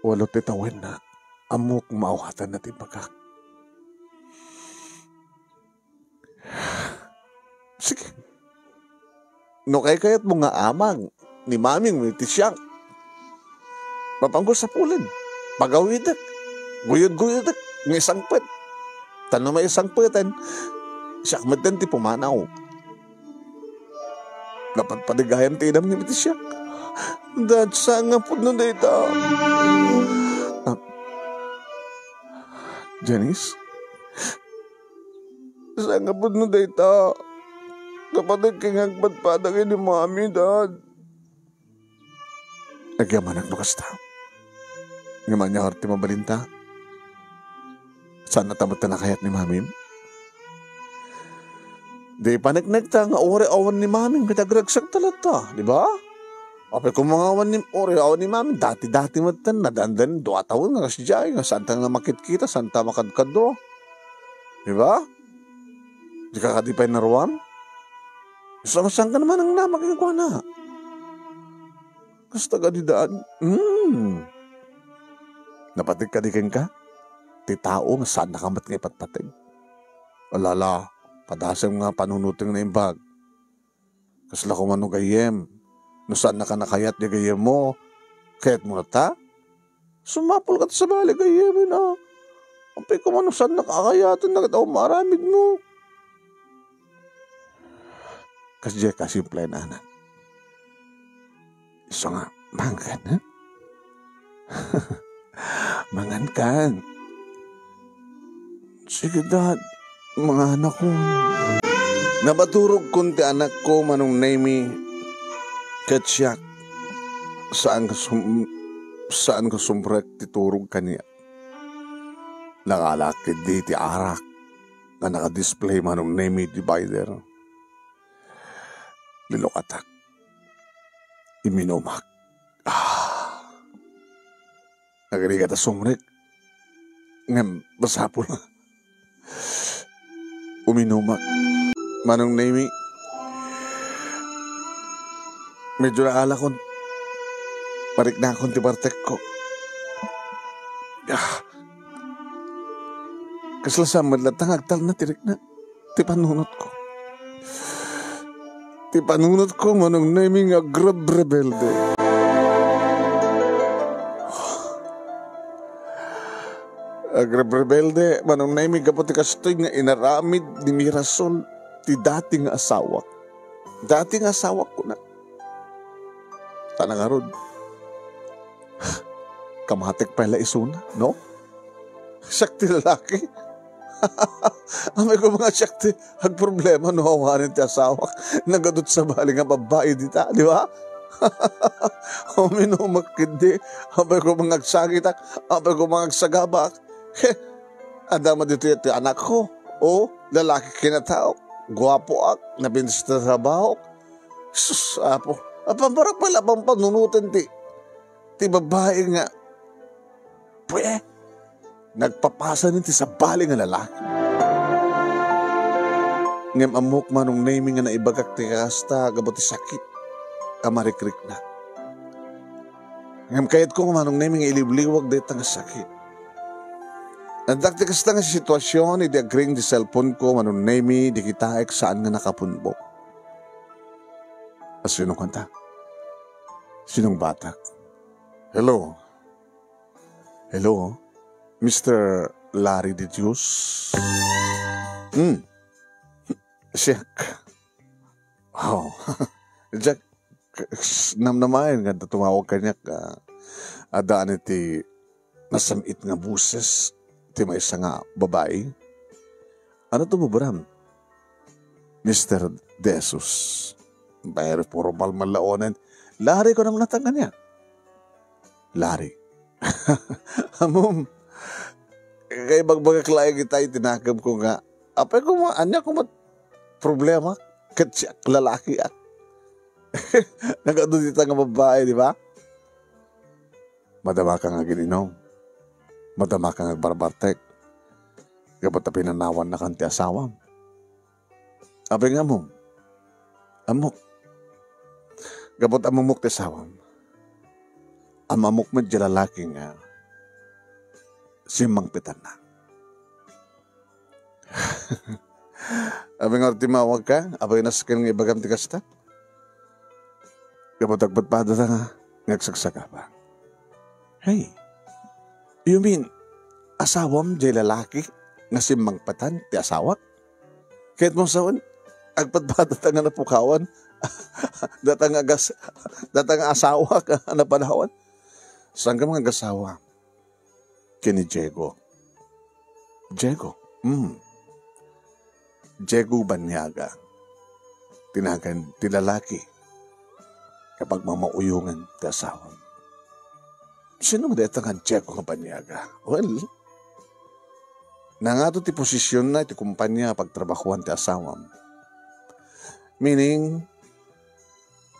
Walo ti tawenna, ammok maawatanna ti imbagak. Sige. No kaykayatmo nga amag ni mamim iti siak, mapangko sapulen. Pagawidek. Guyod-guyodek nga isangpet. Ta no maisangpeten, siak metten ti pumanaw. Napadpadi gayam ti inam iti siak. Dad, saan nga pudno dayta? Ah, Janice? Saan nga pudno dayta? Napateg kay nga agpadpadang idi mami, Dad. Agyamanak no kasta. Ngem ania ti mabalinta? Saanna ta met a nakayat ni mamim? Di paneknekta nga uray awan ni mamim ket agragsakta latta, di ba? Apay koma nga awan ni, uray awan ni mamim, dati-dati metten, nadandan, dua tawen nga kasdiay, nga saanta nga makitkita, saanta makadkadua. Di ba? Dika kadi pay naruam? Isu nga saanka a manangnama kenkuana. Kasta kadi, Dad? Hmm. Napateg kadi kenka? Ti tao nga saannaka met nga ipatpateg. Alala, padasem nga panunoteng naimbag. Kasla koma no gayyem. No saannaka a nakayat diay gayyemmo, kayatmo latta? Sumapulka ta sabali gayyemen a. Apay koma no saannaka a kayaten, dagiti awan maaramidmo. Kasdiay kasimplena, anak. Isu nga, mangankan, ha? Mangankan. Sige, Dad. Manganakon. Napaturogkon ti anakko, Manong Nemi, ket siak, saan nga sum-, saan nga sumrek ti turog kaniak. Nangalaak ketdi ti arak nga naka-display, Manong Nemi, divider. Linukatak. Iminumak. Ah. Agrigat a sumrek. Ngem masapul nga uminumak. Manong Nemi, medyo naalakon. Mariknakon ti bartekko. Ah. Kasla sa met latta nga agtalna ti rikna. Ti panunotko. Ti panunotko, Manong Nemy, nga agrebrebelde. Agrebrebelde, Manong Nemy, gapu ti kastoy nga inaramid ni Mirasol ti dati nga asawak. Dati nga asawak, kuna. Sana ngarud, kamatek pay la isuna, no? Siak ti lalaki. Apay koma nga siak ti agproblema no awanen ti asawak. Nagadut sabali nga babbai dita, di ba? Uminumak ketdi. Apay koma nga agsakitak. Apay koma nga agsagabak. He, adda met ditoy ti anakko. O, lalaki kinataok. Guapoak. Napintas ti trabahok. Sus, Apo. Apay, para pala pampanunuten ti, ti babbai nga, pwe, nagpapasanen ti sabali nga lalaki. Ngem ammok, Manong Nemy, nga naibagak ti kasta gapu ti sakit a marikriknak. Ngem kayatko, Manong Nemy, nga iliwliwag dayta nga sakit. Addak ti kasta nga situasion idi agring ti cellphone ko, Manong Nemy, di kitaek saan nga nakapunbok. A, sino kanta? Sinong batak? Hello? Hello? Mister Larry de Dios? Hmm. Siak. Oh. Diak, k-, s-, namnamaen nga tumawag kaniak, ah, adda iti nasam-it nga boses ti maysa nga babai. Ano to, Bubram? Mister De Jesus. Pero puro malmalaonen. Larry ko nang natanggan niya. Larry. Amom, kay bagbagak laeng itay tinakeb ko nga, apay ko mo, anya ko mat problema? Ket siak lalaki ak. Nagadu dita nga babae, di ba? Madama ka nga agin-inom. Madama ka nga agbarbartek. Gapu ta pinanawannakan ti asawam. Apay nga ammom? Ammok. Gapu ta ammomok ti asawam. Ammomok met diay lalaki nga simmangpetanna. Apay nga ti mawag ka? Apay nasken nga ibagam ti kasta? Gapu ta agpadpadata nga, nga agsagsagaba. Hey, you mean, asawam diay lalaki nga simmangpetan ti asawak? Kayatmo sawen, agpadpadata nga napukawan? Data nga agas-, data nga asawak a napadawan? Saan ka nga agasawa? Ken ni Diego. Diego? Hmm. Diego Baniaga. Ti nagan ti lalaki nga pagmamauyongan ti asawam. Sino nga dayta nga Diego nga Baniaga? Well, nangato ti posisionna iti kompania a pagtrabahoan ti asawam. Meaning,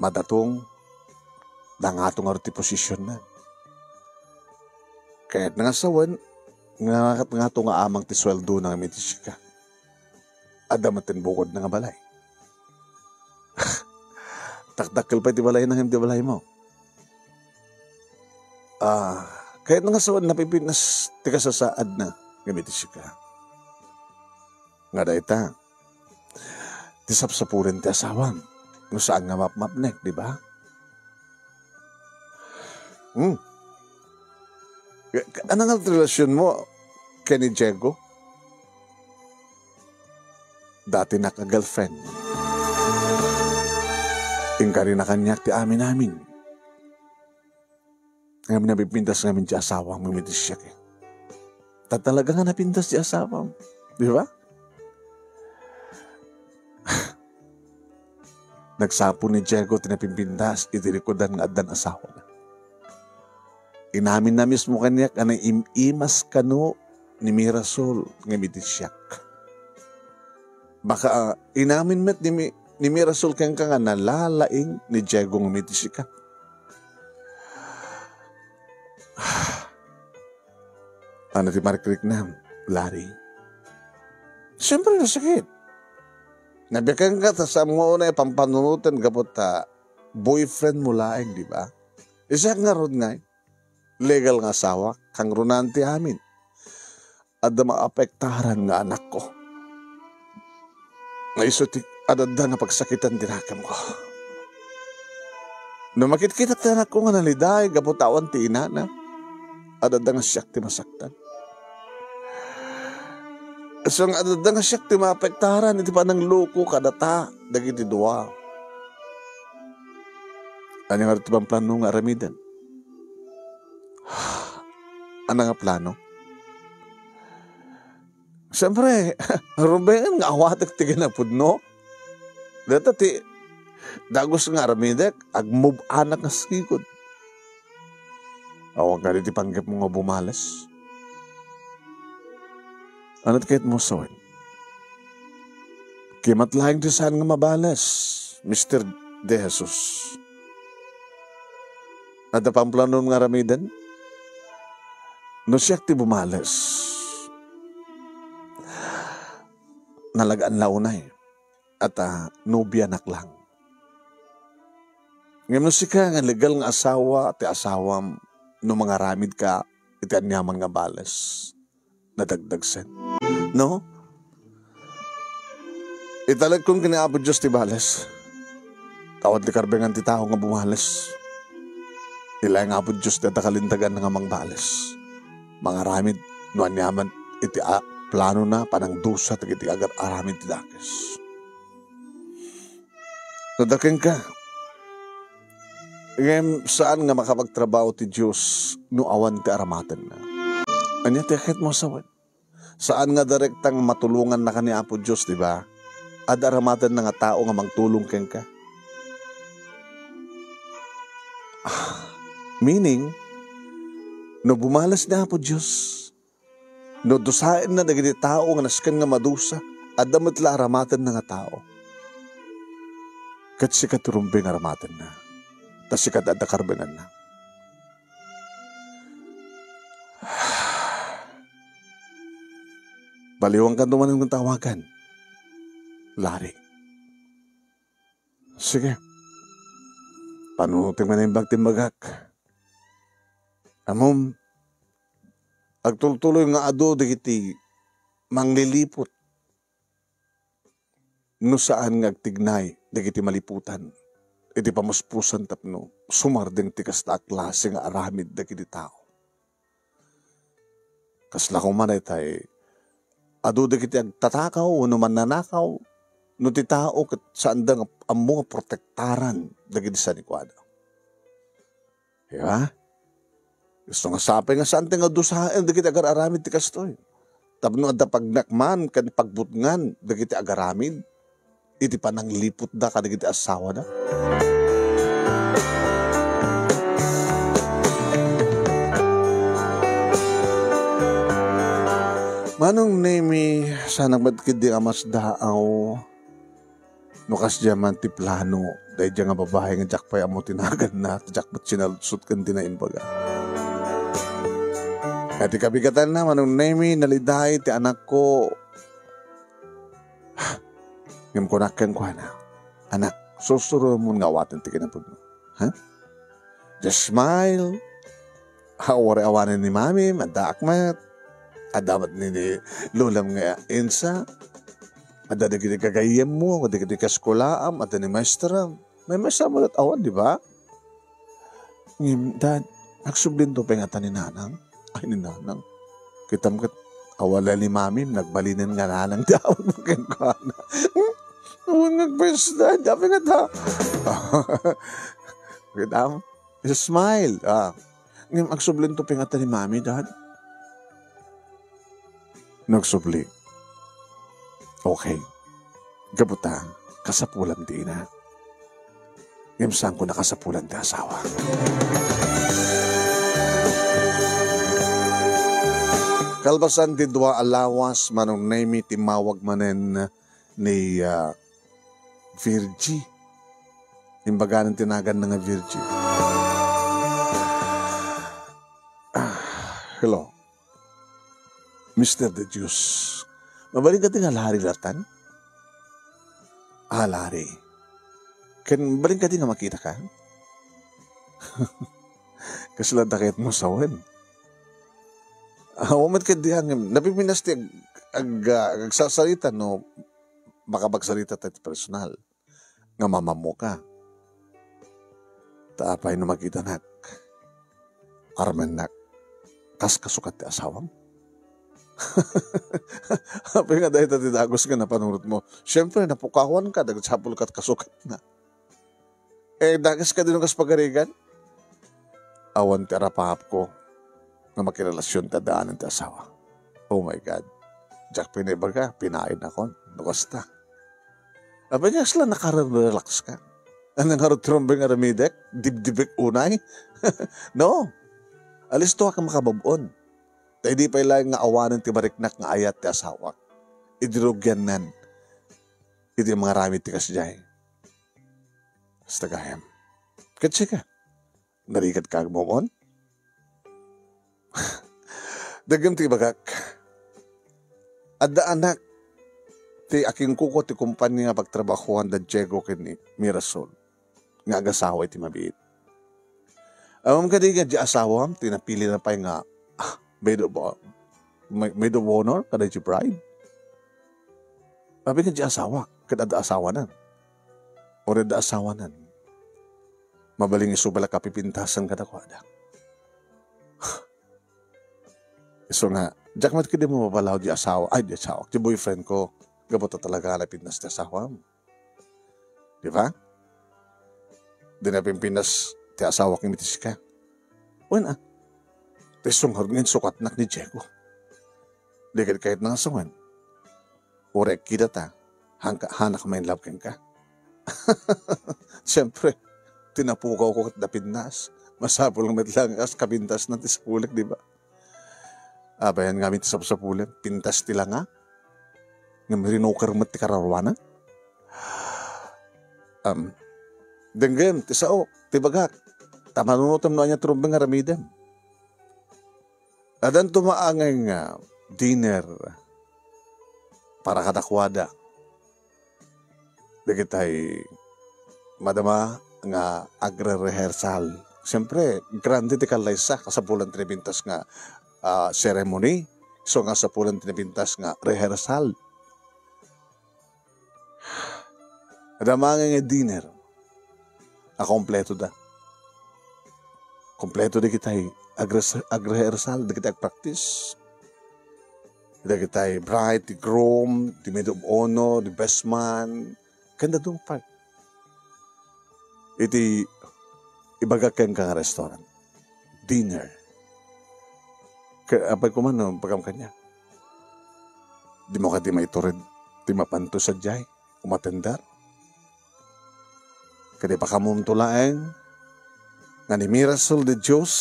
madatong, nangato ngarud ti posisionna. Kayatna nga sawen, nga, ngato nga amang ti sueldona ngem iti sika. Adda met ti bukodna nga balay. Takdakkel pay ti balayna ngem ti balaymo. Ah, kayatna nga sawen, napipintas ti kasasaadna ngem iti sika. Nga dayta, ti sapsapulen ti asawam no saan nga mapmapnek, di ba? Hmm. Ka-, ka-, ano nga relasyonmo ken ni Diego? Dati nak a girlfriend. Inkarina kaniak ti amin-amin. Ngem napipintas ngamin ti asawam ngem iti siak, eh. Ta talaga nga napintas ti asawam. Di ba? Nagsapul ni Diego ti napimpintas iti likudan nga addan asawana. Inaminna mismo kaniak a naim-imas kano ni Mirasol ngem iti siak. Baka, ah, inamin met ni Mi-, ni Mirasol kenka nga nalalaing ni Diego ngem iti sika. Ano ti marikriknam, Larry? Siyempre, nasakit. Nabiag kenka ta saan mo unay pampanunoten gapu ta boyfriend mo laeng, di ba? Siak ngarud ngay, legal nga asawa, kangrunaan ti amin. adda maapektaran nga anakko. Nga isu ti adda nga pagsakitan ti nakemko. No makitkitak ti anakko nga naliday gapu ta awan ti inana, adda nga siak ti masaktan. Isu nga adda nga siak ti maapektaran iti panangloko kadata dagiti dua. Ania nga ti pamplano nga aramiden? Ania nga plano? Siyempre, rumbeng nga awatek ti kinapudno. Deta ti dagus nga aramidek, agmub-anak nga sigud. Awan kadi ti panggepmo nga bumales. Ania ti kayatmo sawen? Kimat laeng ti saan nga mabales, Mister De Jesus. Adda pamplanom nga aramiden? No siak ti bumales, nalagaan la unay, at, ah, nobianak lang. Ngem no sika nga legal nga asawa ti asawam, no mangaramid ka iti aniaman nga bales, nadagdagsen. No? Italekkon ken ni Apo Dios ti bales. Ta awan ti karbengan ti tao nga bumales. Ilaeng Apo Dios ti adda kalintegan nga mangbales, mangaramid no aniaman iti a-, planona, panangdusa dagiti agar-aramid ti dakes. Nadda kenka. Ngem saan nga makapagtrabaho ti Dios no awan ti aramatenna. Ania ti kayatmo sawen? Saan nga direkta nga matulongannaka ni Apo Dios, di ba? Adda aramatenna nga tao nga mangtulong kenka. Ah, meaning, no bumales ni Apo Dios, no dusaenna dagiti tao nga nasken nga madusa, adda met la aramatenna nga tao. Ket sika ti rumbeng aramatenna, ta sika ti adda karbenganna. Baliwankanto manen nga tawagan, Larry. Sige. Panunotek nga naimbag ti imbagak. Ammom, agtultuloy nga adu dagiti mangliliput no saan nga agtignay dagiti maliputan iti pamuspusan tapno sumardeng ti kasta a klase nga aramid dagiti tao. Kasla koma daytay, adu dagiti agtatakaw wenno mannanakaw, no ti tao ket saanda nga ammo nga protektaran dagiti sanikuada. Di ba? Isu nga sapay nga saan ti nga dusaen dagiti agar-aramid ti kastoy. Tapno adda pagnakman ken pagbutngan dagiti agaramid iti panangliputda kadagiti asawada. Manong Nemi, saanak met ketdi a masdaaw no kasdiay man ti plano daydiay nga babai nga diak pay ammo ti naganna, diak met sinaludsod ken ti naimbaga. Iti kabigatanna, Manong Nemi, naliday ti anakko. Ngem kunak kenkuana, "Anak, sursuromon nga awaten ti kinapudno. Ha? Just smile. Awan awanen ni Mami, addaak met. Adda met ni, ni Lolam nga insa. Adda dagiti gagayyemmo, dagiti kaskolaam, adda ni maestram. May maestra met awan, di ba?" Ngem, Dad, agsublinto pay ngata ni Nanang. Ay, ni Nanang. Kitam ket, awan la ni Mami, nagbalinen nga Nanang ti awag mo kenkuana. Hmm? Awan nga agpayso, Dad. Apay ngata? Kitam? Smile. Ah. Ngem, agsublinto pay ngata ni Mami, Dad. Nagsubli. Okay. Gapu ta, kasapulan ti ina. Ngem saanko nakasapulan ti asawa. Kalpasan ti dua a lawas, Manong Nemi, timmawag manen ni, ah, Virgie. Imbaganan ti naganna nga Virgie. Ah, hello. Mister De Dios, mabalin kadi nga Larry latan? Ah, Larry. Ken mabalin kadi nga makitaka? Kasla dakket mo sawen. Awan met ket diay ngem, napipintas ti ag-, ag-, ah, agsarsarita no makapagsarita tayo ti personal nga mamammoka. Ta apay no makitanak, armennak, kas kasukat ti asawam? Apay nga dayta ti dagus nga napanunotmo? Siempre, napukawanka, dagsapul kat kasukatna. Eh, dagas kadi no kas pagarigan? Awan ti arapapko nga makirelasion ti addaan ti asawa. Oh my God. Diak pay naibaga, pinainakon. No kasta. Apay nga kasla nakarerelax ka? Ania ngarud ti rumbeng aramidek? Dibdibek unay? No. Alistoak a makabab-on. Ta idi pay laeng nga awanen ti mariknak nga ayat ti asawak, idi rugiannen iti mangaramid ti kasdiay. Hasta gayam. Ket sika, narigatka agmom-on? Dagem ti ibagak. Adda anak ti akingkuko ti kompania nga pagtrabahoan da Diego ken ni Mirasol nga agasawa iti mabiit. Ammom kadi nga di asawam ti napilina pay nga, ah, maid of, ma-, maid of honor kada di bride? Apay nga di asawak, ket adda asawanan. Or adda asawanan. Mabalin isu bala kapipintasan kadakuada. Isu nga, diak met kadi mapabalaw di asawa, ay, di asawa, di boyfriend ko. Gapu ta talaga napintas ti asawam. Di ba? Di napinpinas ti asawak iti sika. Wen, ah. Ti sungad nga insukatnak ni Diego. Di ket kayat na nga sungad. Uray kita ta, hangka, hanak main love kenka. Siyempre, tinapukaw ko ket napintas. Masapul nga met lang kas kapintas na ti sapulik, di ba? Abayan ngamin ti sapsapulem, pintas ti langa. Ngem rinuker met ti kararuana. Um, denggem, ti sao, ti bagak. Ta manunotem no ania ti rumbeng nga aramidem. Addan tumaangay nga dinner para kadakuada. Dagitay madama nga agre-rehearsal. Siyempre, grande ti kallaysa, kasapulan ti napintas nga, ah, ceremony. So, nga sapulan ti napintas nga rehearsal. Adda maangay nga dinner a kompleto da. Kompleto dagitay agres-, agrehearsal, dagitay agpractice. Dagitay bride, ti groom, ti maid of honor, ti best man, ken dadduma pay. Iti ibaga kenka nga restaurant, dinner. Ka-, apay ko man no, pagam kaniak. Dimo kadi maitured ti mapanto sadiay, umatender. Kadi pakamumto laeng nga ni Mirasol de Dios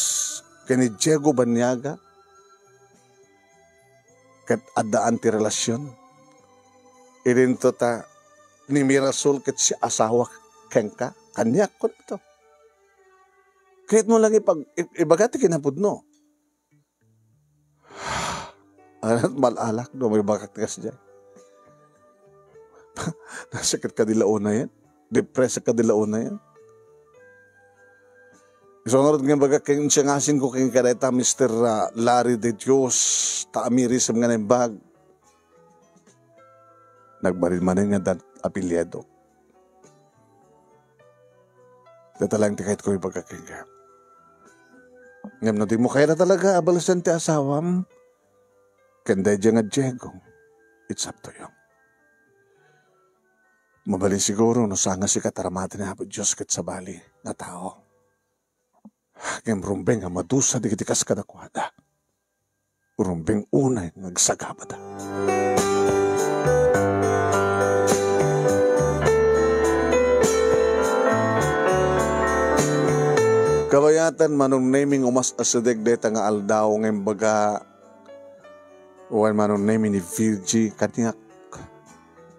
ken ni Diego Baniaga ket addaan ti relasion. Idinto ta ni Mirasol ket siasawak kenka, kaniak kunto. Kayatmo lang ipag-, i-, ibaga ti kinapudno. Anat mal-alak no may bakak ti kasdiay. Nasakit ka di la unayen? Depressed ka di la unayen? Isu ngarud nga imbagak ken siangasin ko ken kadayta Mister, ah, Larry de Dios, ta amirisem nga naimbag. Nagbalin manen nga dan apelyido. Dayta laeng ti kayatko ibaga kenka. Ngem no dimo kayat talaga a balesen ti asawam, ken daydiay nga Diego, it's up to you. Mabalin siguro no saan nga sika ti aramati ni Apo Dios ket sabali nga tao. Ngem rumbeng a madusa dagiti kas kadakuada. Rumbeng unay nga agsagabada. Kabayatan, Manong Neming, umas-asideg dayta nga aldaw nga imbaga, wen Manong Neming ni Virgie, kaniak,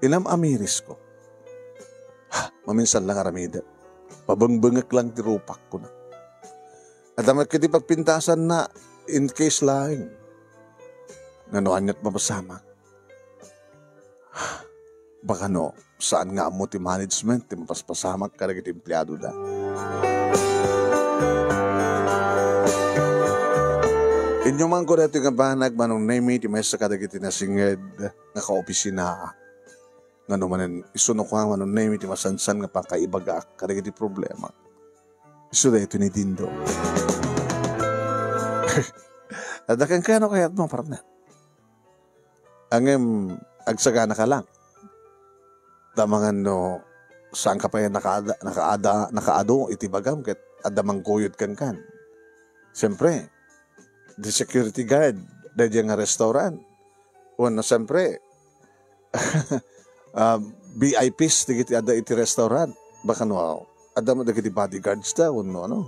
inam-amirisko. Ha, maminsan lang aramidek. Pabengbengek lang ti rupak, kuna. Adda met kadi pagpintasanna in case laeng nga no aniat mapasamak. Baka no, saan nga ammo ti management ti mapaspasamak kadagiti empleadoda. Inyumanko daytoy nga banag, Manong Nemy, ti maysa kadagiti nasinged nga kaopisina. Nga no manen, isu no kua, Manong Nemy, ti masansan nga pakaibagaak kadagiti problema. Isu daytoy ni Dindo. Adda kenka no kayatmo, partner. Ngem, agsaganaka lang. Ta mangan no, saanka pay nakaada, nakaada, nakaadu iti bagam ket adda mangguyod kenkan. Siyempre, the security guard daydiay nga restaurant. Wenno, siyempre, ah, V I Ps dagiti adda iti restaurant. Baka no, adda met dagiti bodyguards da wenno ano.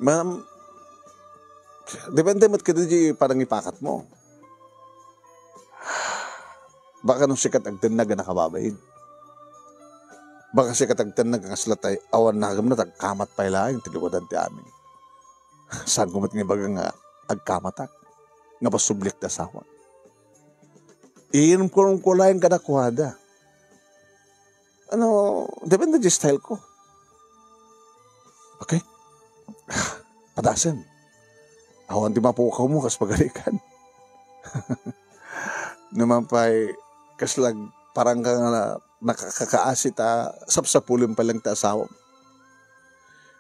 Ma'am, depende met kadagiti panangipakatmo. Baka no sika ti agdennag a nakababain. Baka sika ti agdennag a kasla tay awan nagemna, ta agkamat pay laeng ti liwadan ti amin. Saanko met nga ibaga nga agkamatak, nga pasubliak ti asawak. Iinumko laeng kadakuada. Ano, depende ti style ko. Okay? Padasem. Awan ti mapukawmo kas pagarikan. No man pay, kasla parang ka nga na-, nakakakaasi ta sapsapulem pay laeng ti asawam.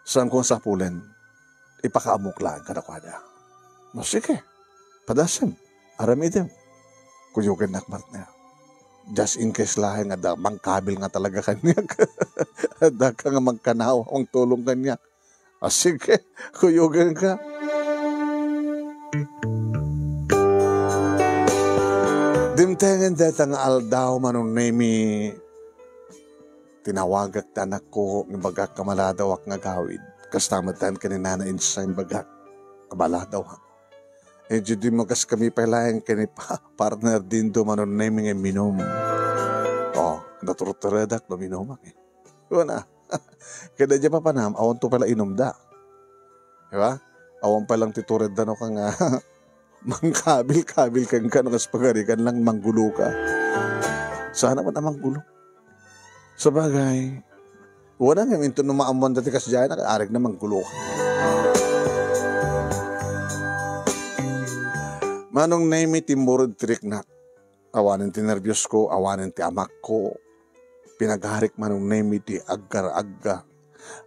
Saanko nga sapulen, ipakaammok laeng kadakuada. No, sige. Padasem. Aramidem. Kuyogennak, partner. Just in case laeng nga adda mangkabil nga talaga kaniak. Addaka nga mangkanawa, mangtulong kaniak. Ah, sige, kuyogenka. Dimtengen dayta nga aldaw, Manong Nemy, tinawagak ti anakko, nga ibagak nga maladawak nga agawid. Kasta met laeng ken ni Nana Insa, ibagak nga maladawak. Eh, di magas kami pay laeng ken ni pa-, partner Dindo, Manong Nemy, nga imminum. Oh, naturturedak no minumak, eh. Una, kada di papanam, awan to pala inumda. Di ba? Awan pa lang ti tured da no ka nga mangkabil-kabil kenka no kas pagarikan lang manggulo ka. Sana man a manggulo. Sabagay, wala nga minto no maammuan dati kas jay na, arek na manggulo ka. Manong Nemy, timmured ti riknak. Awanen ti nerbios ko, awanen ti amakko. Pinagarik, Manong Nemy, ti aggar-agga,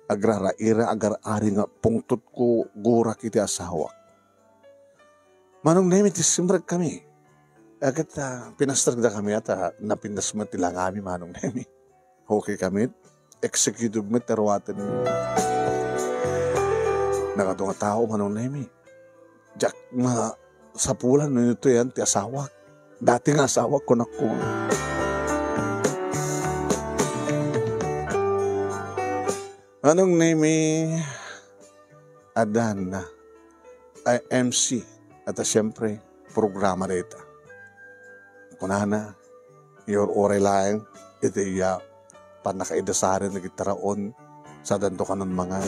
agraraira, agar-ari nga pungtotko, gurak iti asawak. Manong Nemy, ti simrek kami. Agat, ah, pinastrekda kami at, ah, napintas met ti langami, Manong Nemy. Okay kami. Executive met ti ruaten. Nagadu nga tao, Manong Nemy. Diak masapulan no ito yan ti asawak. Dati nga asawak, kunakko. Manong Nemy, adan na. Ay, M C. At, ah, siyempre, programa dayta. Kunana, "Your uray laeng, iti iya, pannakaidasaren dagiti taraon, sadanto kanon mangan.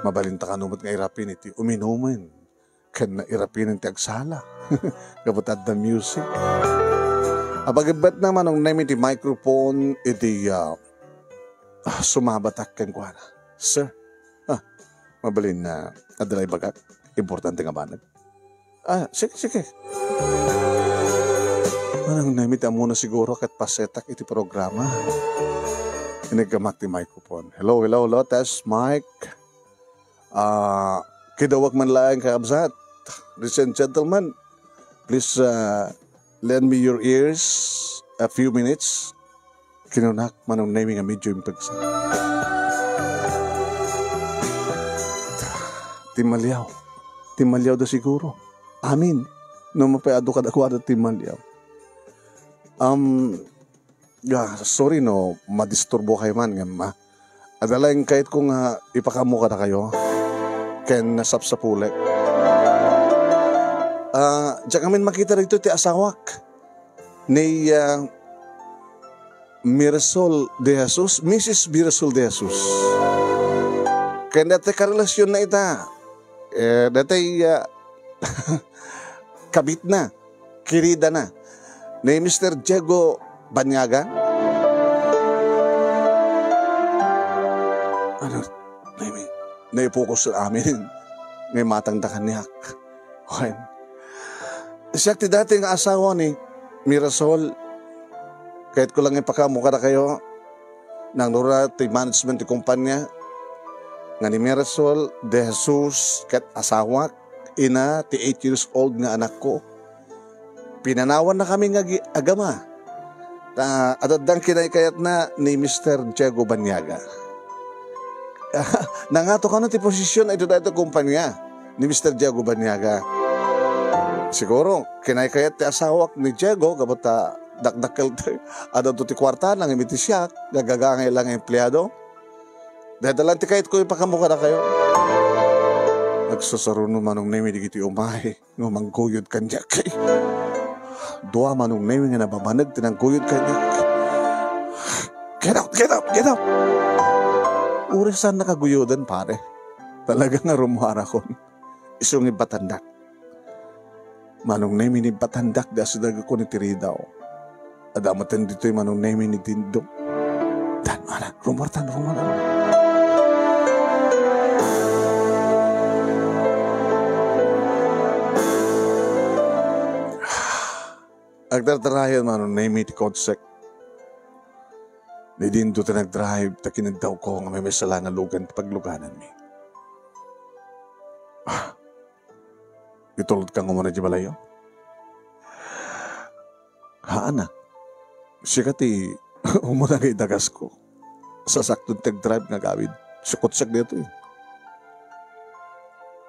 Mabalinta kano met nga irapin iti uminumen, ken irapinen ti agsala." Gapu ta adda music. Apagibbet na, Manong Nemy, ti microphone iti, ah, ah, sumabatak kenkuana. "Sir, ah, mabalin na adda la ibagak. Importante nga banag." "Ah, sige, sige." Manong Nemy, ti ammona siguro ket pasetak iti programa. Iniggamak ti microphone. "Hello, hello, hello. Test mic. Ah, kidawag man laeng, kakabsat. Ladies and gentlemen, please, ah, lend me your ears a few minutes." Kinunak, Manong Nemy, nga medyo impegsa. Timmaliaw. Timmaliaw da siguro. Amin. No mapay adu kadakuada, timmaliaw. Um, ah, sorry no madisturbo kayo man, ngem, ah, adda laeng kayatko nga ipakaammo kadakayo. Ken nasapsapulek. Ah, diak ngamin makita dito ti asawak ni, ah, Mirasol de Jesus, Missus Mirasol de Jesus. Ken dati karelasionna ita. Eh, dati, ah, kabitna, kiridana. Ni Mister Diego Banyaga. Ano, Nemy? naipokus amin nga imatangda kaniak. Wen, siak ti dati nga asawa ni Mirasol. Kayatko lang ipakaammo kadakayo, nangruna ti management ti kumpanya, nga ni Mirasol De Jesus ket asawak, ina ti eight years old nga anakko. Pinanawannakami nga agi-, agama. Ta, adda kinaykayatna ni Mister Diego Banyaga. Nangato kano ti posisyon iti daytoy kumpanya ni Mister Diego Banyaga. Siguro, kinaykayat ti asawak ni Diego, gapu ta dakdakkel ti, adda ti kuarta, nang imiti siak, gagagangay lang nga empleado. Dayta lang ti kayatko ipakaammo kadakayo. Agsusurono, Manong Nemi, dagiti umay nga mangguyod kaniak. Dua, Manong Nemi, nga nababanag ti nangguyod kaniak. Get out! Get out! Get out! Uray saan nakaguyodan, pare. Talaga nga rumuarakon. Isu nga ibbatandak. Manong Nemi, ni ibbatandak, di asidagakon iti ridaw. Adda metten ditoy Manong Nemi ni Dindo. Tan, anak, rumor tan, rumor tan. Agtartarayan Manong Nemi ti kotsek. Ni Dindo ti nagdrive, ta kinagdawko nga may, may sala nga lugan ti paglugananmi. Ah, itulodka nga umuna di balayo? Haan, a. Sika ti umuna nga idagasko. Sasakto ti agdrive nga agawid. Sukotsak dito, eh.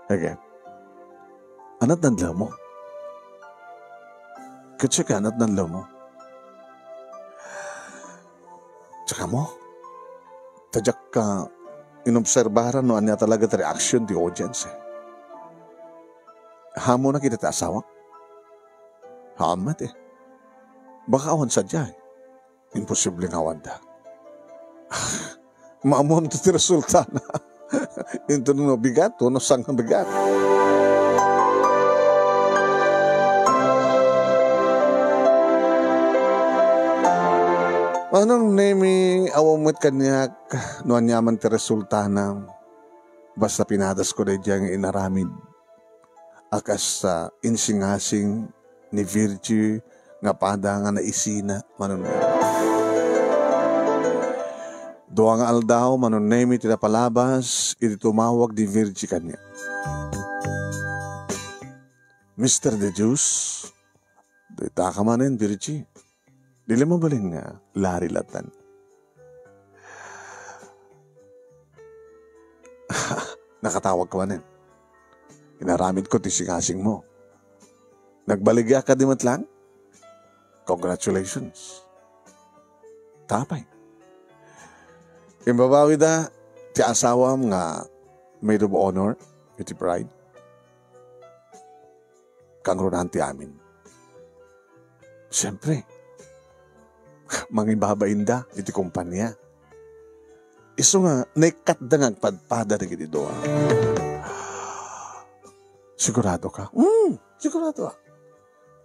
Okay. Anat nadlaw mo? Ketse ka, anat nadlaw mo? Tsaka mo? Tadyak ka inobserbaran no ania talaga ti reaction ti audience, eh. Haan mo nakita ti asawak? Haan met, eh. Baka awan sadiay. Imposible nga awanda. Maammom ti resultana. Inton no bigat, wenno saan nga bigat. Manong Nemi, awan met kaniak no aniaman ti resultana. Basta pinadasko daydiay nga inaramid a kas, ah, insingasing ni Virgie nga pada nga naisina, Manong Nemi. Dua nga aldaw, Manong Nemi, ti napalabas iti tumawag ni Virgie kaniak. Mister De Dios, dayta ka manen, Virgie. Di la mabalin nga lari latan. Nakatawag ka manen. Inaramid ko ti singasing mo. Nagbaligya ka di met lang? Congratulations. Tapay. Imbabawi da ti asawam nga maid of honor iti bride. Kangrunaen ti amin. Siyempre, mangibabainda iti kumpanya. Isu nga, naikkatda nga agpadpada dagiti dua. Sigurado ka? Hmm, sigurado ak.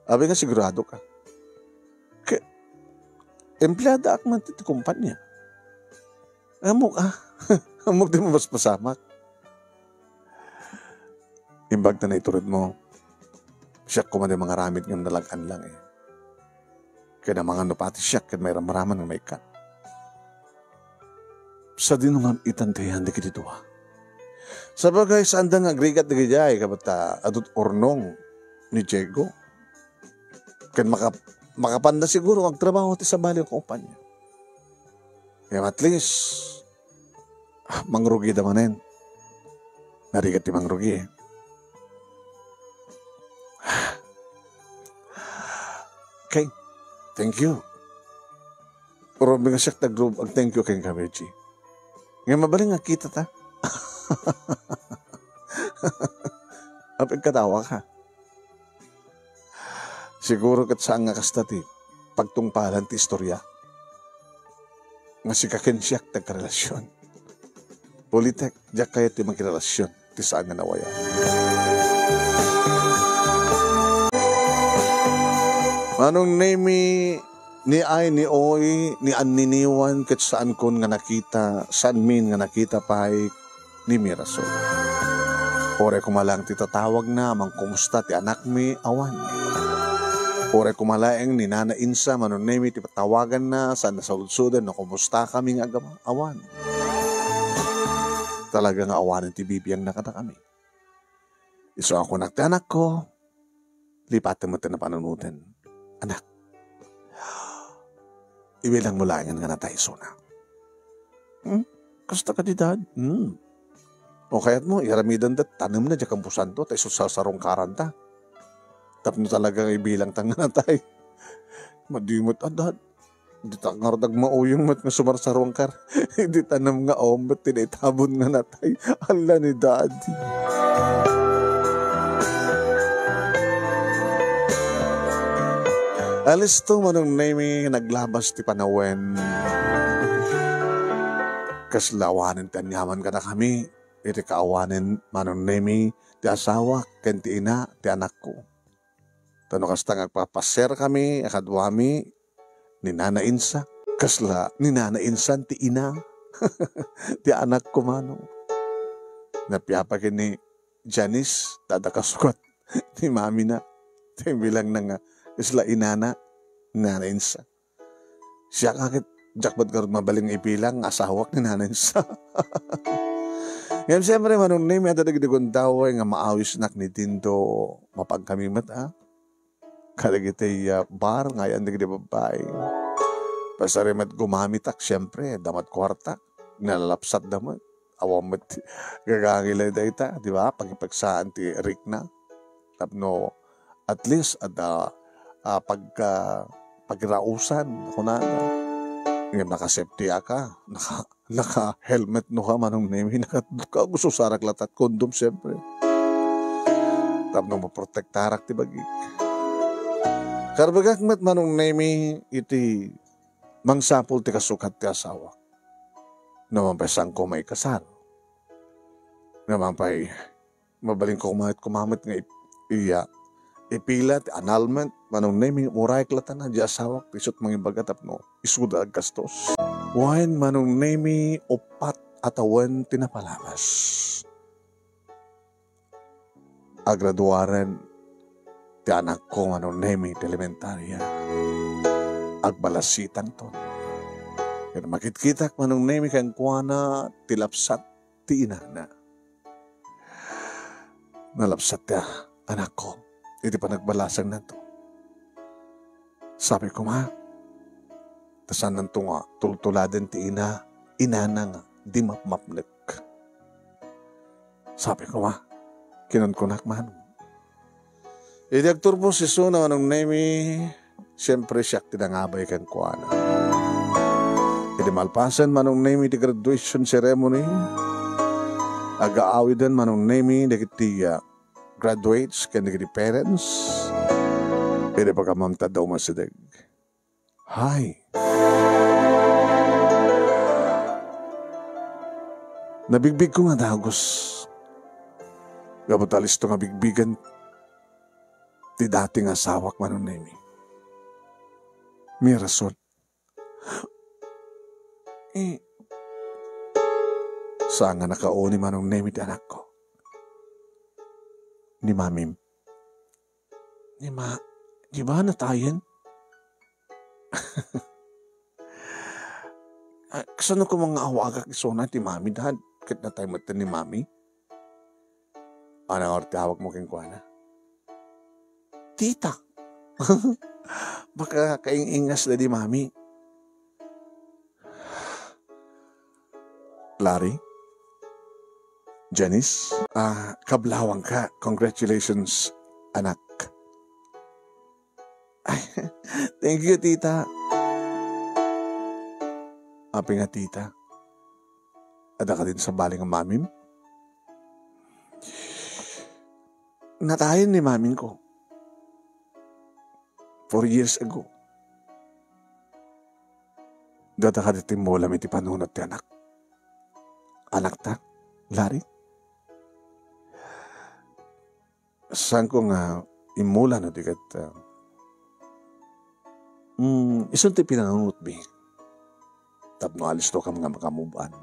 Abi nga sigurado ka. Ke-, empleada ak man ti, ti kumpanya. Ammok, ah. Ammok ti mabasbasamak. Imbag ta naitured mo, siak koma ti mangaramid ngem nalag-an lang, eh. Ken amangan no pati siak ket mairamraman nga maikkat. Sadino ngem itan ti ayan dagiti dua? Sabagay, saanda nga agrigat dagidiay, kabat ta adut urnong ni Diego. Ken maka-, makapanda siguro nga agtrabaho ti sabali nga kumpanya. Ngem at least, ah, mangrugida manen. Narigat ti mangrugi, eh. Okay. Thank you. Urubmi nga siak ti agru-, ag-thank you kenka, Virgie. Ngem mabalin nga kita ta. Apay katawa ka? Siguro ket saan nga kasta ti pagtungpalan ti istorya nga sika ken siak ti agkarelasion. Ulitek, diak kayat ti makirelasyon ti saan nga nawayan. Manong Nemi, ni ay, ni oy, ni anniniwan, ket saankon nga nakita, saanmin nga nakita pay ni Mirasol. Uray koma laeng ti tatawagna a mangkumusta ti anakmi, awan. Uray koma laeng ni Nana Insa, Manong Nemi, ti patawaganna, saan nasaludsoden no kumustakami nga agama, awan. Talaga nga awanen ti bibiangna kadakami. Isu a kunak ti anakko, lipaten met ti napanunoten. Anak, ibilangmo laengen nga natay isuna. Hmm? Kasta kadi, Dad? Hmm. O kayatmo, iyaramidanta ti tanemna diay kamposanto, ta isu ti sarsarungkaranta. Tapno talaga nga ibilangta nga natay. Madi met a, Dad. Dita ngarud agmauyong met nga sumarsarungkar. Idi tanem nga awan met ti naitabon nga natay. Ala ni Daddy. Alisto, Manong Nemi, naglabas ti panawen. Kasla awanen ti aniaman kadakami, iti kaawanen, Manong Nemi, ti asawak ken ti ina ti anakko. Ta no kasta nga agpapasiarkami a kaduami ni Nana Insa, kasla ni Nana Insan ti ina ti anakko, Manong. Napiapag ni Janice, ta adda kasukat ni mamina. Ti bilangna nga isla inana ni Nana Insa. Siak ket, diak met ngarud mabalin nga ibilang nga asawak ni Nana Insa. Ngem siyempre, Manong Nemi, adda dagiti gundaway nga maawisnak ni Dindo, mapankami met, a. Kadagiti, ah, bar nga ayan dagiti babbai. Pasari met gumamitak, siyempre, adda met kuartak. Nalalapsatda met. Awan met gagangilay dayta, di ba? Pagipagsaen ti rikna. Tapno, at least, adda, ah, pagka-, pagrausan, kunana. Ngem naka-safety ka, naka-, naka-helmet no ka, Manong Nemi, naka-, ka-, gusto sarak latta ti condom, siyempre. Tapno maprotektarak ti bagik. Karbagak met, Manong Nemi, iti mangsapul ti kasukat ti asawak. No man pay saanko maikasal. No man pay mabalinko koma met, koma met nga ip-, iya, ipila ti annulment, Manong Nemi, murayek latta na di asawak, ti isut mangibaga tapno isuda aggastos. Wen, Manong Nemi, uppat a tawen ti napalabas. Agraduaren ti anakko, Manong Nemi, ti elementaria. Agbalasitangton. Ket makitkitak, Manong Nemi, kenkuana ti lapsat ti inana. Nalapsat ti anakko iti panagbalasangnato. Sabi koma, ta saannanto nga tultuladen ti ina, inana nga di mapmapnek. Sabi koma, kinunkunak man. Idi agturpos isuna, Manong Nemi, siyempre, siak ti nangabay kenkuana. Idi malpasen, Manong Nemi, ti graduation ceremony, agaawiden, Manong Nemi, dagiti, ah, graduates ken dagiti parents. Idi pakaammoam ta adda umasideg. Hay. Nabigbigko nga dagus. Gapu ta alisto nga bigbigen ti dati nga asawak, Manong Nemi. Mirasol. Eh, saan nga nakauni, Manong Nemi, ti anakko? Ni mamim. Ni ma-, di ba natayen? Ah, kasano koma nga awagak isuna ti mami, Dad? Ket natay met ni mami? Ano nga ti awagmo kenkuana? Tita. Baka kaing-ingas daydi mami. Larry? Janice? Ah, kablawangka. Congratulations, anak. Ay, thank you, tita. Apay nga tita? Adda kadin sabali nga mamim? Natayen ni mamingko. Four years ago. Dada kadi ti immulam iti panunot ti anak. Anakta, Larry? Saanko nga immula no di ket, ah, mm, isun ti pinanunotmi. Tapno alistokam nga maka-move on.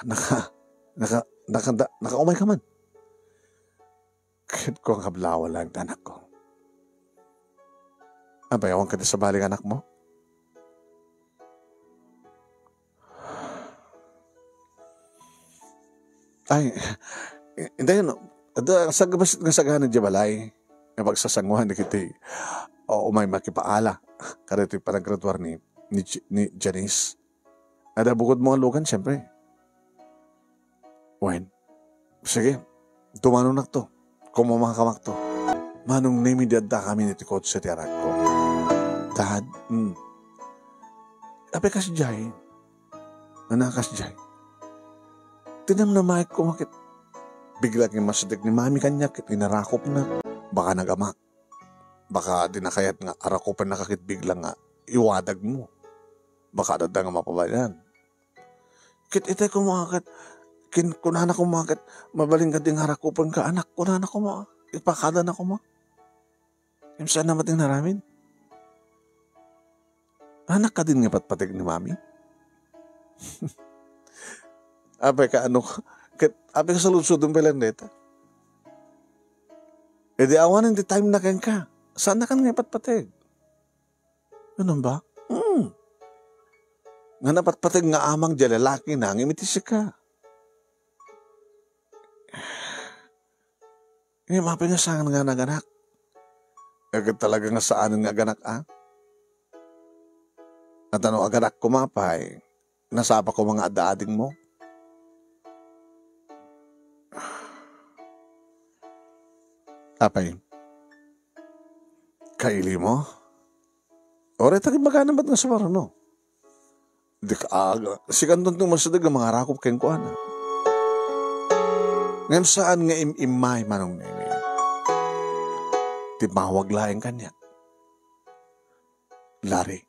Naka, naka, naka, nakaumay ka man. Ket kuan, kablawa lang ta, anakko. Apay, awan kadi sabali nga anakmo? Ay, intayon, adda, sagabas nga sagana diay balay nga pagsasanguan dagiti, o, umay makipaala kadagiti panaggraduar ni, ni J-, ni Janice. Adda bukod mo nga lugan, siyempre. Wen, sige, tumanonakto. Kumamakamakto. Manong Nemi, di adda kami iti kotse ti anakko. Dad, mm. Apay kasdiay? Ana, kasdiay? Tinamnamaek koma ket bigla nga masideg ni Mami kaniak ket inarakopna. Baka nagamak. Baka di na kayat nga arakopennaka ket bigla nga iwadagmo. Baka adda nga mapabayan. Ket itay koma ket, kin-, kunana koma ket, "Mabalin kadi nga arakopenka, anak," kunana koma, ipakadana koma. Ngem saan na met nga inaramid. Anak kadin nga patpateg ni Mami? Apay ka, ano, ket apay ka saludsodon pay lang dayta? Idi awanen ti time na kenka, saan na kan nga ipatpateg? Ngem ba? Hmm. Nga napatpateg nga amang diay lalaki na ngem iti sika. Ngem apay nga saan nga naganak? Ket talaga nga saanen nga aganak, a? At ano, aganak koma pay, nasapa koma nga adda adingmo? Apay? Kailimo? Uray ta imbagana met nga sumaruno. Di ka aga. Sikanton ti masideg nga mangarakop kenkuana. Ngem saan nga im-immay, Manong Nemi. Timmawag laeng kaniak. Larry.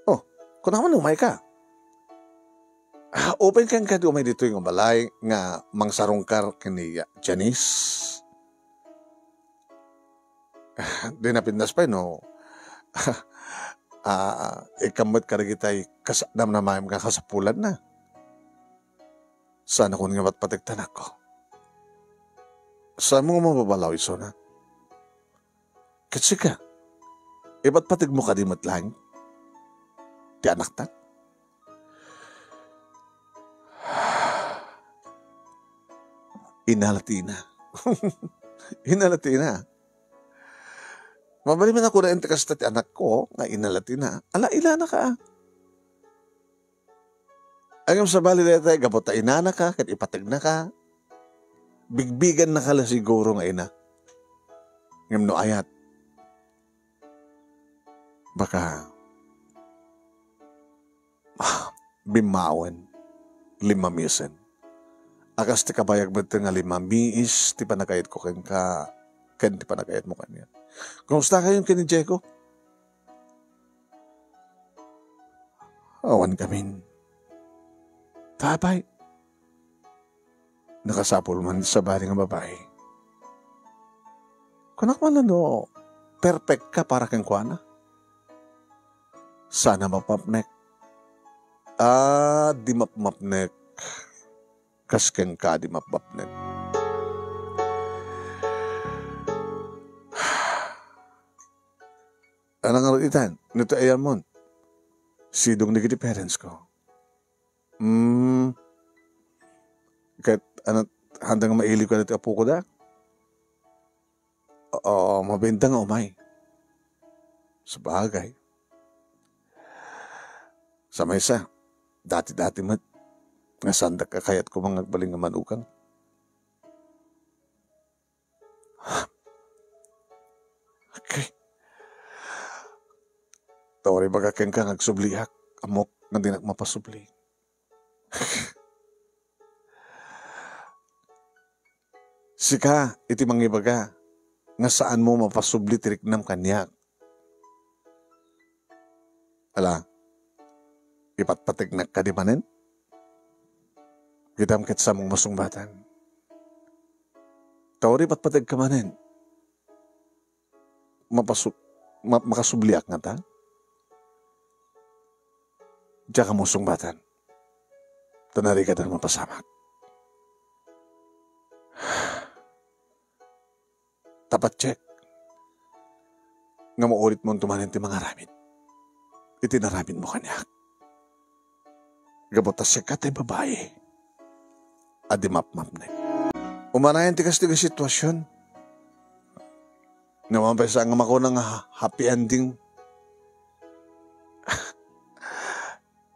Oh, kunana man umay ka. Ah, open kenka ti umay ditoy nga balay nga mangsarungkar ken ni Janice. Di napintas pay no, ah, ikkan met kadagitay kas-, namnamaem nga kasapulanna. Saan a kun nga patpategta, anakko? Saanmo nga mababalaw isuna? Ket sika, ipatpategmo kadi met laeng ti anakta? Ina la ti ina. Ina la ti ina. Mabalin man a kunaen ti kasta ti anakko, nga ina la ti ina. Ala, ilanaka, a. Ngem sabali dayta, gapu ta inanaka ket ipategnaka, bigbigannaka la siguro nga ina. Ngem no ayat, baka ah, bimmawen, limmamisen. A kas ti kabayag met nga limmamiis ti panagayatko kenka, ken ti panagayatmo kaniak. Kumusta kayon ken ni Diego? Awan gamin. Apay, nakasapul man ti sabali nga babai. Kunak man no perfect ka para kenkuana. Saan a mapmapnek. Ah, di mapmapnek. Kas kenka di mapmapnek. Anang ngarud itan, no ti ayanmon? Sidong dagiti parents ko. Hmm. Ket, ano, haanda nga mailiw kadagiti apokoda? Oo, mabenta nga umay. Sabagay. Sa maysa, dati-dati met, nga saandak a kayatko nga agbalin nga manugang. Okay. Ta uray ibaga kenka nga agsubliak, ammok nga dinak mapasubli. Sika iti mangibaga nga saanmo mapasubli ti riknam kaniak. Ala, ipatpategnak kadi manen? Kitam ket saanmo masungbatan. Ta uray ipatpategka manen, mapasu-, ma-, makasubliak ngata? Diak ammo sungbatan. Ta narigadan mapasamak. Ta patien nga maulitmonto manen ti mangaramid iti naramidmo kaniak. Gapu ta sika ti babai a di mapmapnek. Umanayon ti kasta nga sitwasion. Naman pay saan nga makuna nga ha-, happy ending.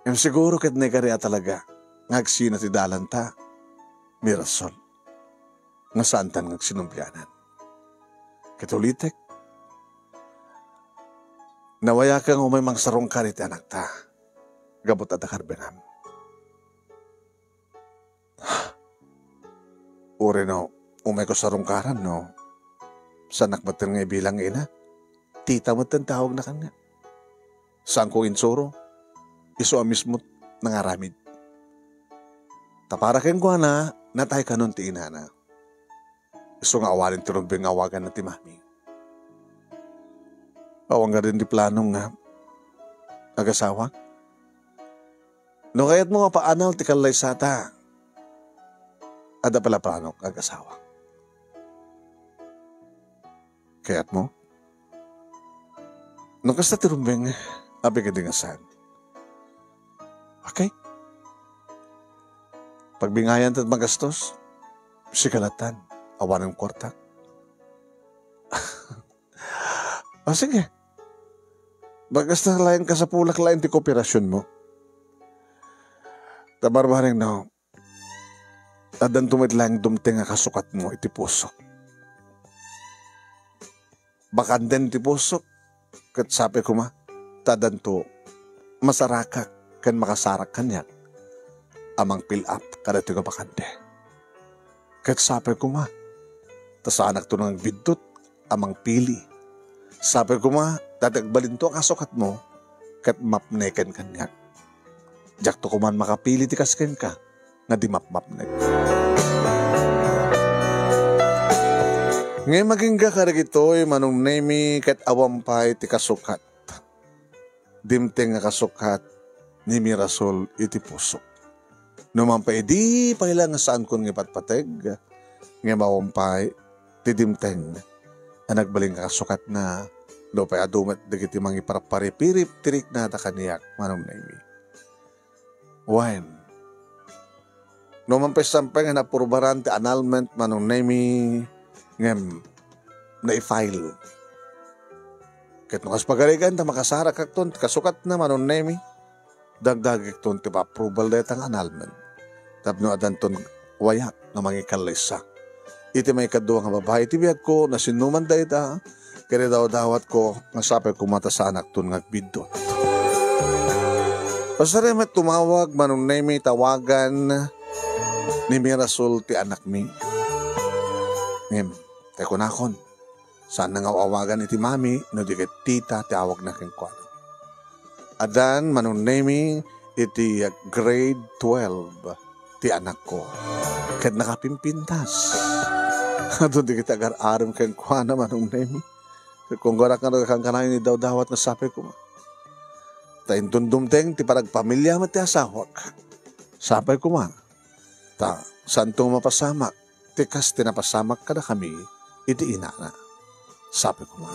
Ngem siguro ket naigaria talaga nga agsina ti dalanta, Mirasol, nga saantan nga agsinumblianan. Ket ulitek, nawayaken nga umay mangsarungkar iti anakta, gapu ta adda karbenam. Uray no, umayko sarungkaran no, saanak metten nga ibilang nga ina. Tita metten tawagna kaniak. Saanko nga insuro, isu a mismo nangaramid. Ta para kenkuana, natay kanon ti inana. Isu nga awanen ti rumbeng nga awaganna ti mami. Awan nga din di plano nga agasawak. No kayatmo nga paanaw ti kallaysata, adda pala planok nga agasawak. Kayatmo? No kasta ti rumbeng, apay kadi nga saan? Okay. Pagbingayan ti magastos, sika latan, awanen kuartak. Ah, sige. Bagas na laeng kasapulak laeng ti kooperasionmo. Ta barbareng no, addanto met laeng dumteng a kasukatmo iti pusok. Bakanden ti pusok, ket sapay koma, ta addanto masarakak ken makasarak kaniak a mangfill up kadaytoy nga bakante. Ket sapay koma, ta saanakto nga agbiddut a mangpili. Sapay koma, ta ti agbalinto a kasukatmo, ket mapneken kaniak. Diakto koman makapili ti kas kenka nga di mapmapnek. Ngem agingga kadagitoy, Manong Nemi, ket awan pay ti kasukat. Dimteng nga kasukat ni Mirasol iti pusok. No man pay idi pay la nga saankon nga ipatpateg, ngem awan pay ti dimteng a nagbalin nga kasukatna, no pay adu met dagiti mangiparparipirip ti riknada kaniak, Manong Nemi. Wen, no man pay saan pay nga napurbaran ti annulment, Manong Nemi, ngem naifile. Ket no kas pagarigan ta makasarakakton ti kasukatna, Manong Nemi, dagdagikton ti approval dayta nga annulment. Tapno addanton wayak nga mangikallaysa. Iti maikadua nga babai ti biagko, no sinoman dayta, ket idawdawatko nga sapay koma ta saanakton nga agbiddut. Pasarem met tumawag, Manong Nemi, tawagan ni Mirasol ti anakmi. Ngem, ta kunakon, saanna nga aw-awagan iti mami, no di ket tita ti awagna kenkuana. Addan, Manong Nemi, iti grade twelve ti anakko. Ket nakapimpintas. Adu dagiti agar-arem kenkuana, Manong Nemi. Ket kunkuanak nga nagkankanayon idawdawat nga sapay koma. Ta inton dumteng ti panagpamilia met ti asawak. Sapay koma. Ta saanto mapasamak ti kas ti napasamak kadakami iti inana. Sapay koma.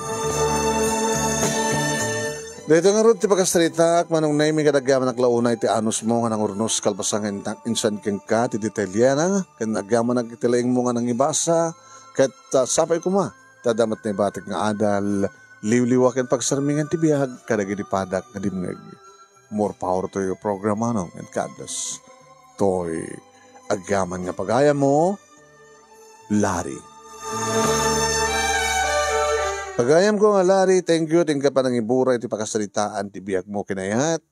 Daytoy ngarud ti pakasaritaak, Manong Nemi, ket agyamanak la unay ti anusmo nga nangurnos kalpasan nga inta-, insan kenka ti detalyena, ken agyamanak iti laingmo nga nangibasa, ket, ah, sapay koma, ta adda met naibatik nga adal, liwliwa ken pagsarmingan ti biag kadagiti padak nga dimngeg. More power to you, programa, no? And God bless. Toy agyaman nga pagayammo, Larry. Pagayamko nga Larry, thank you, ti inka panangiburay ti pakasaritaan ti biagmo kinayat.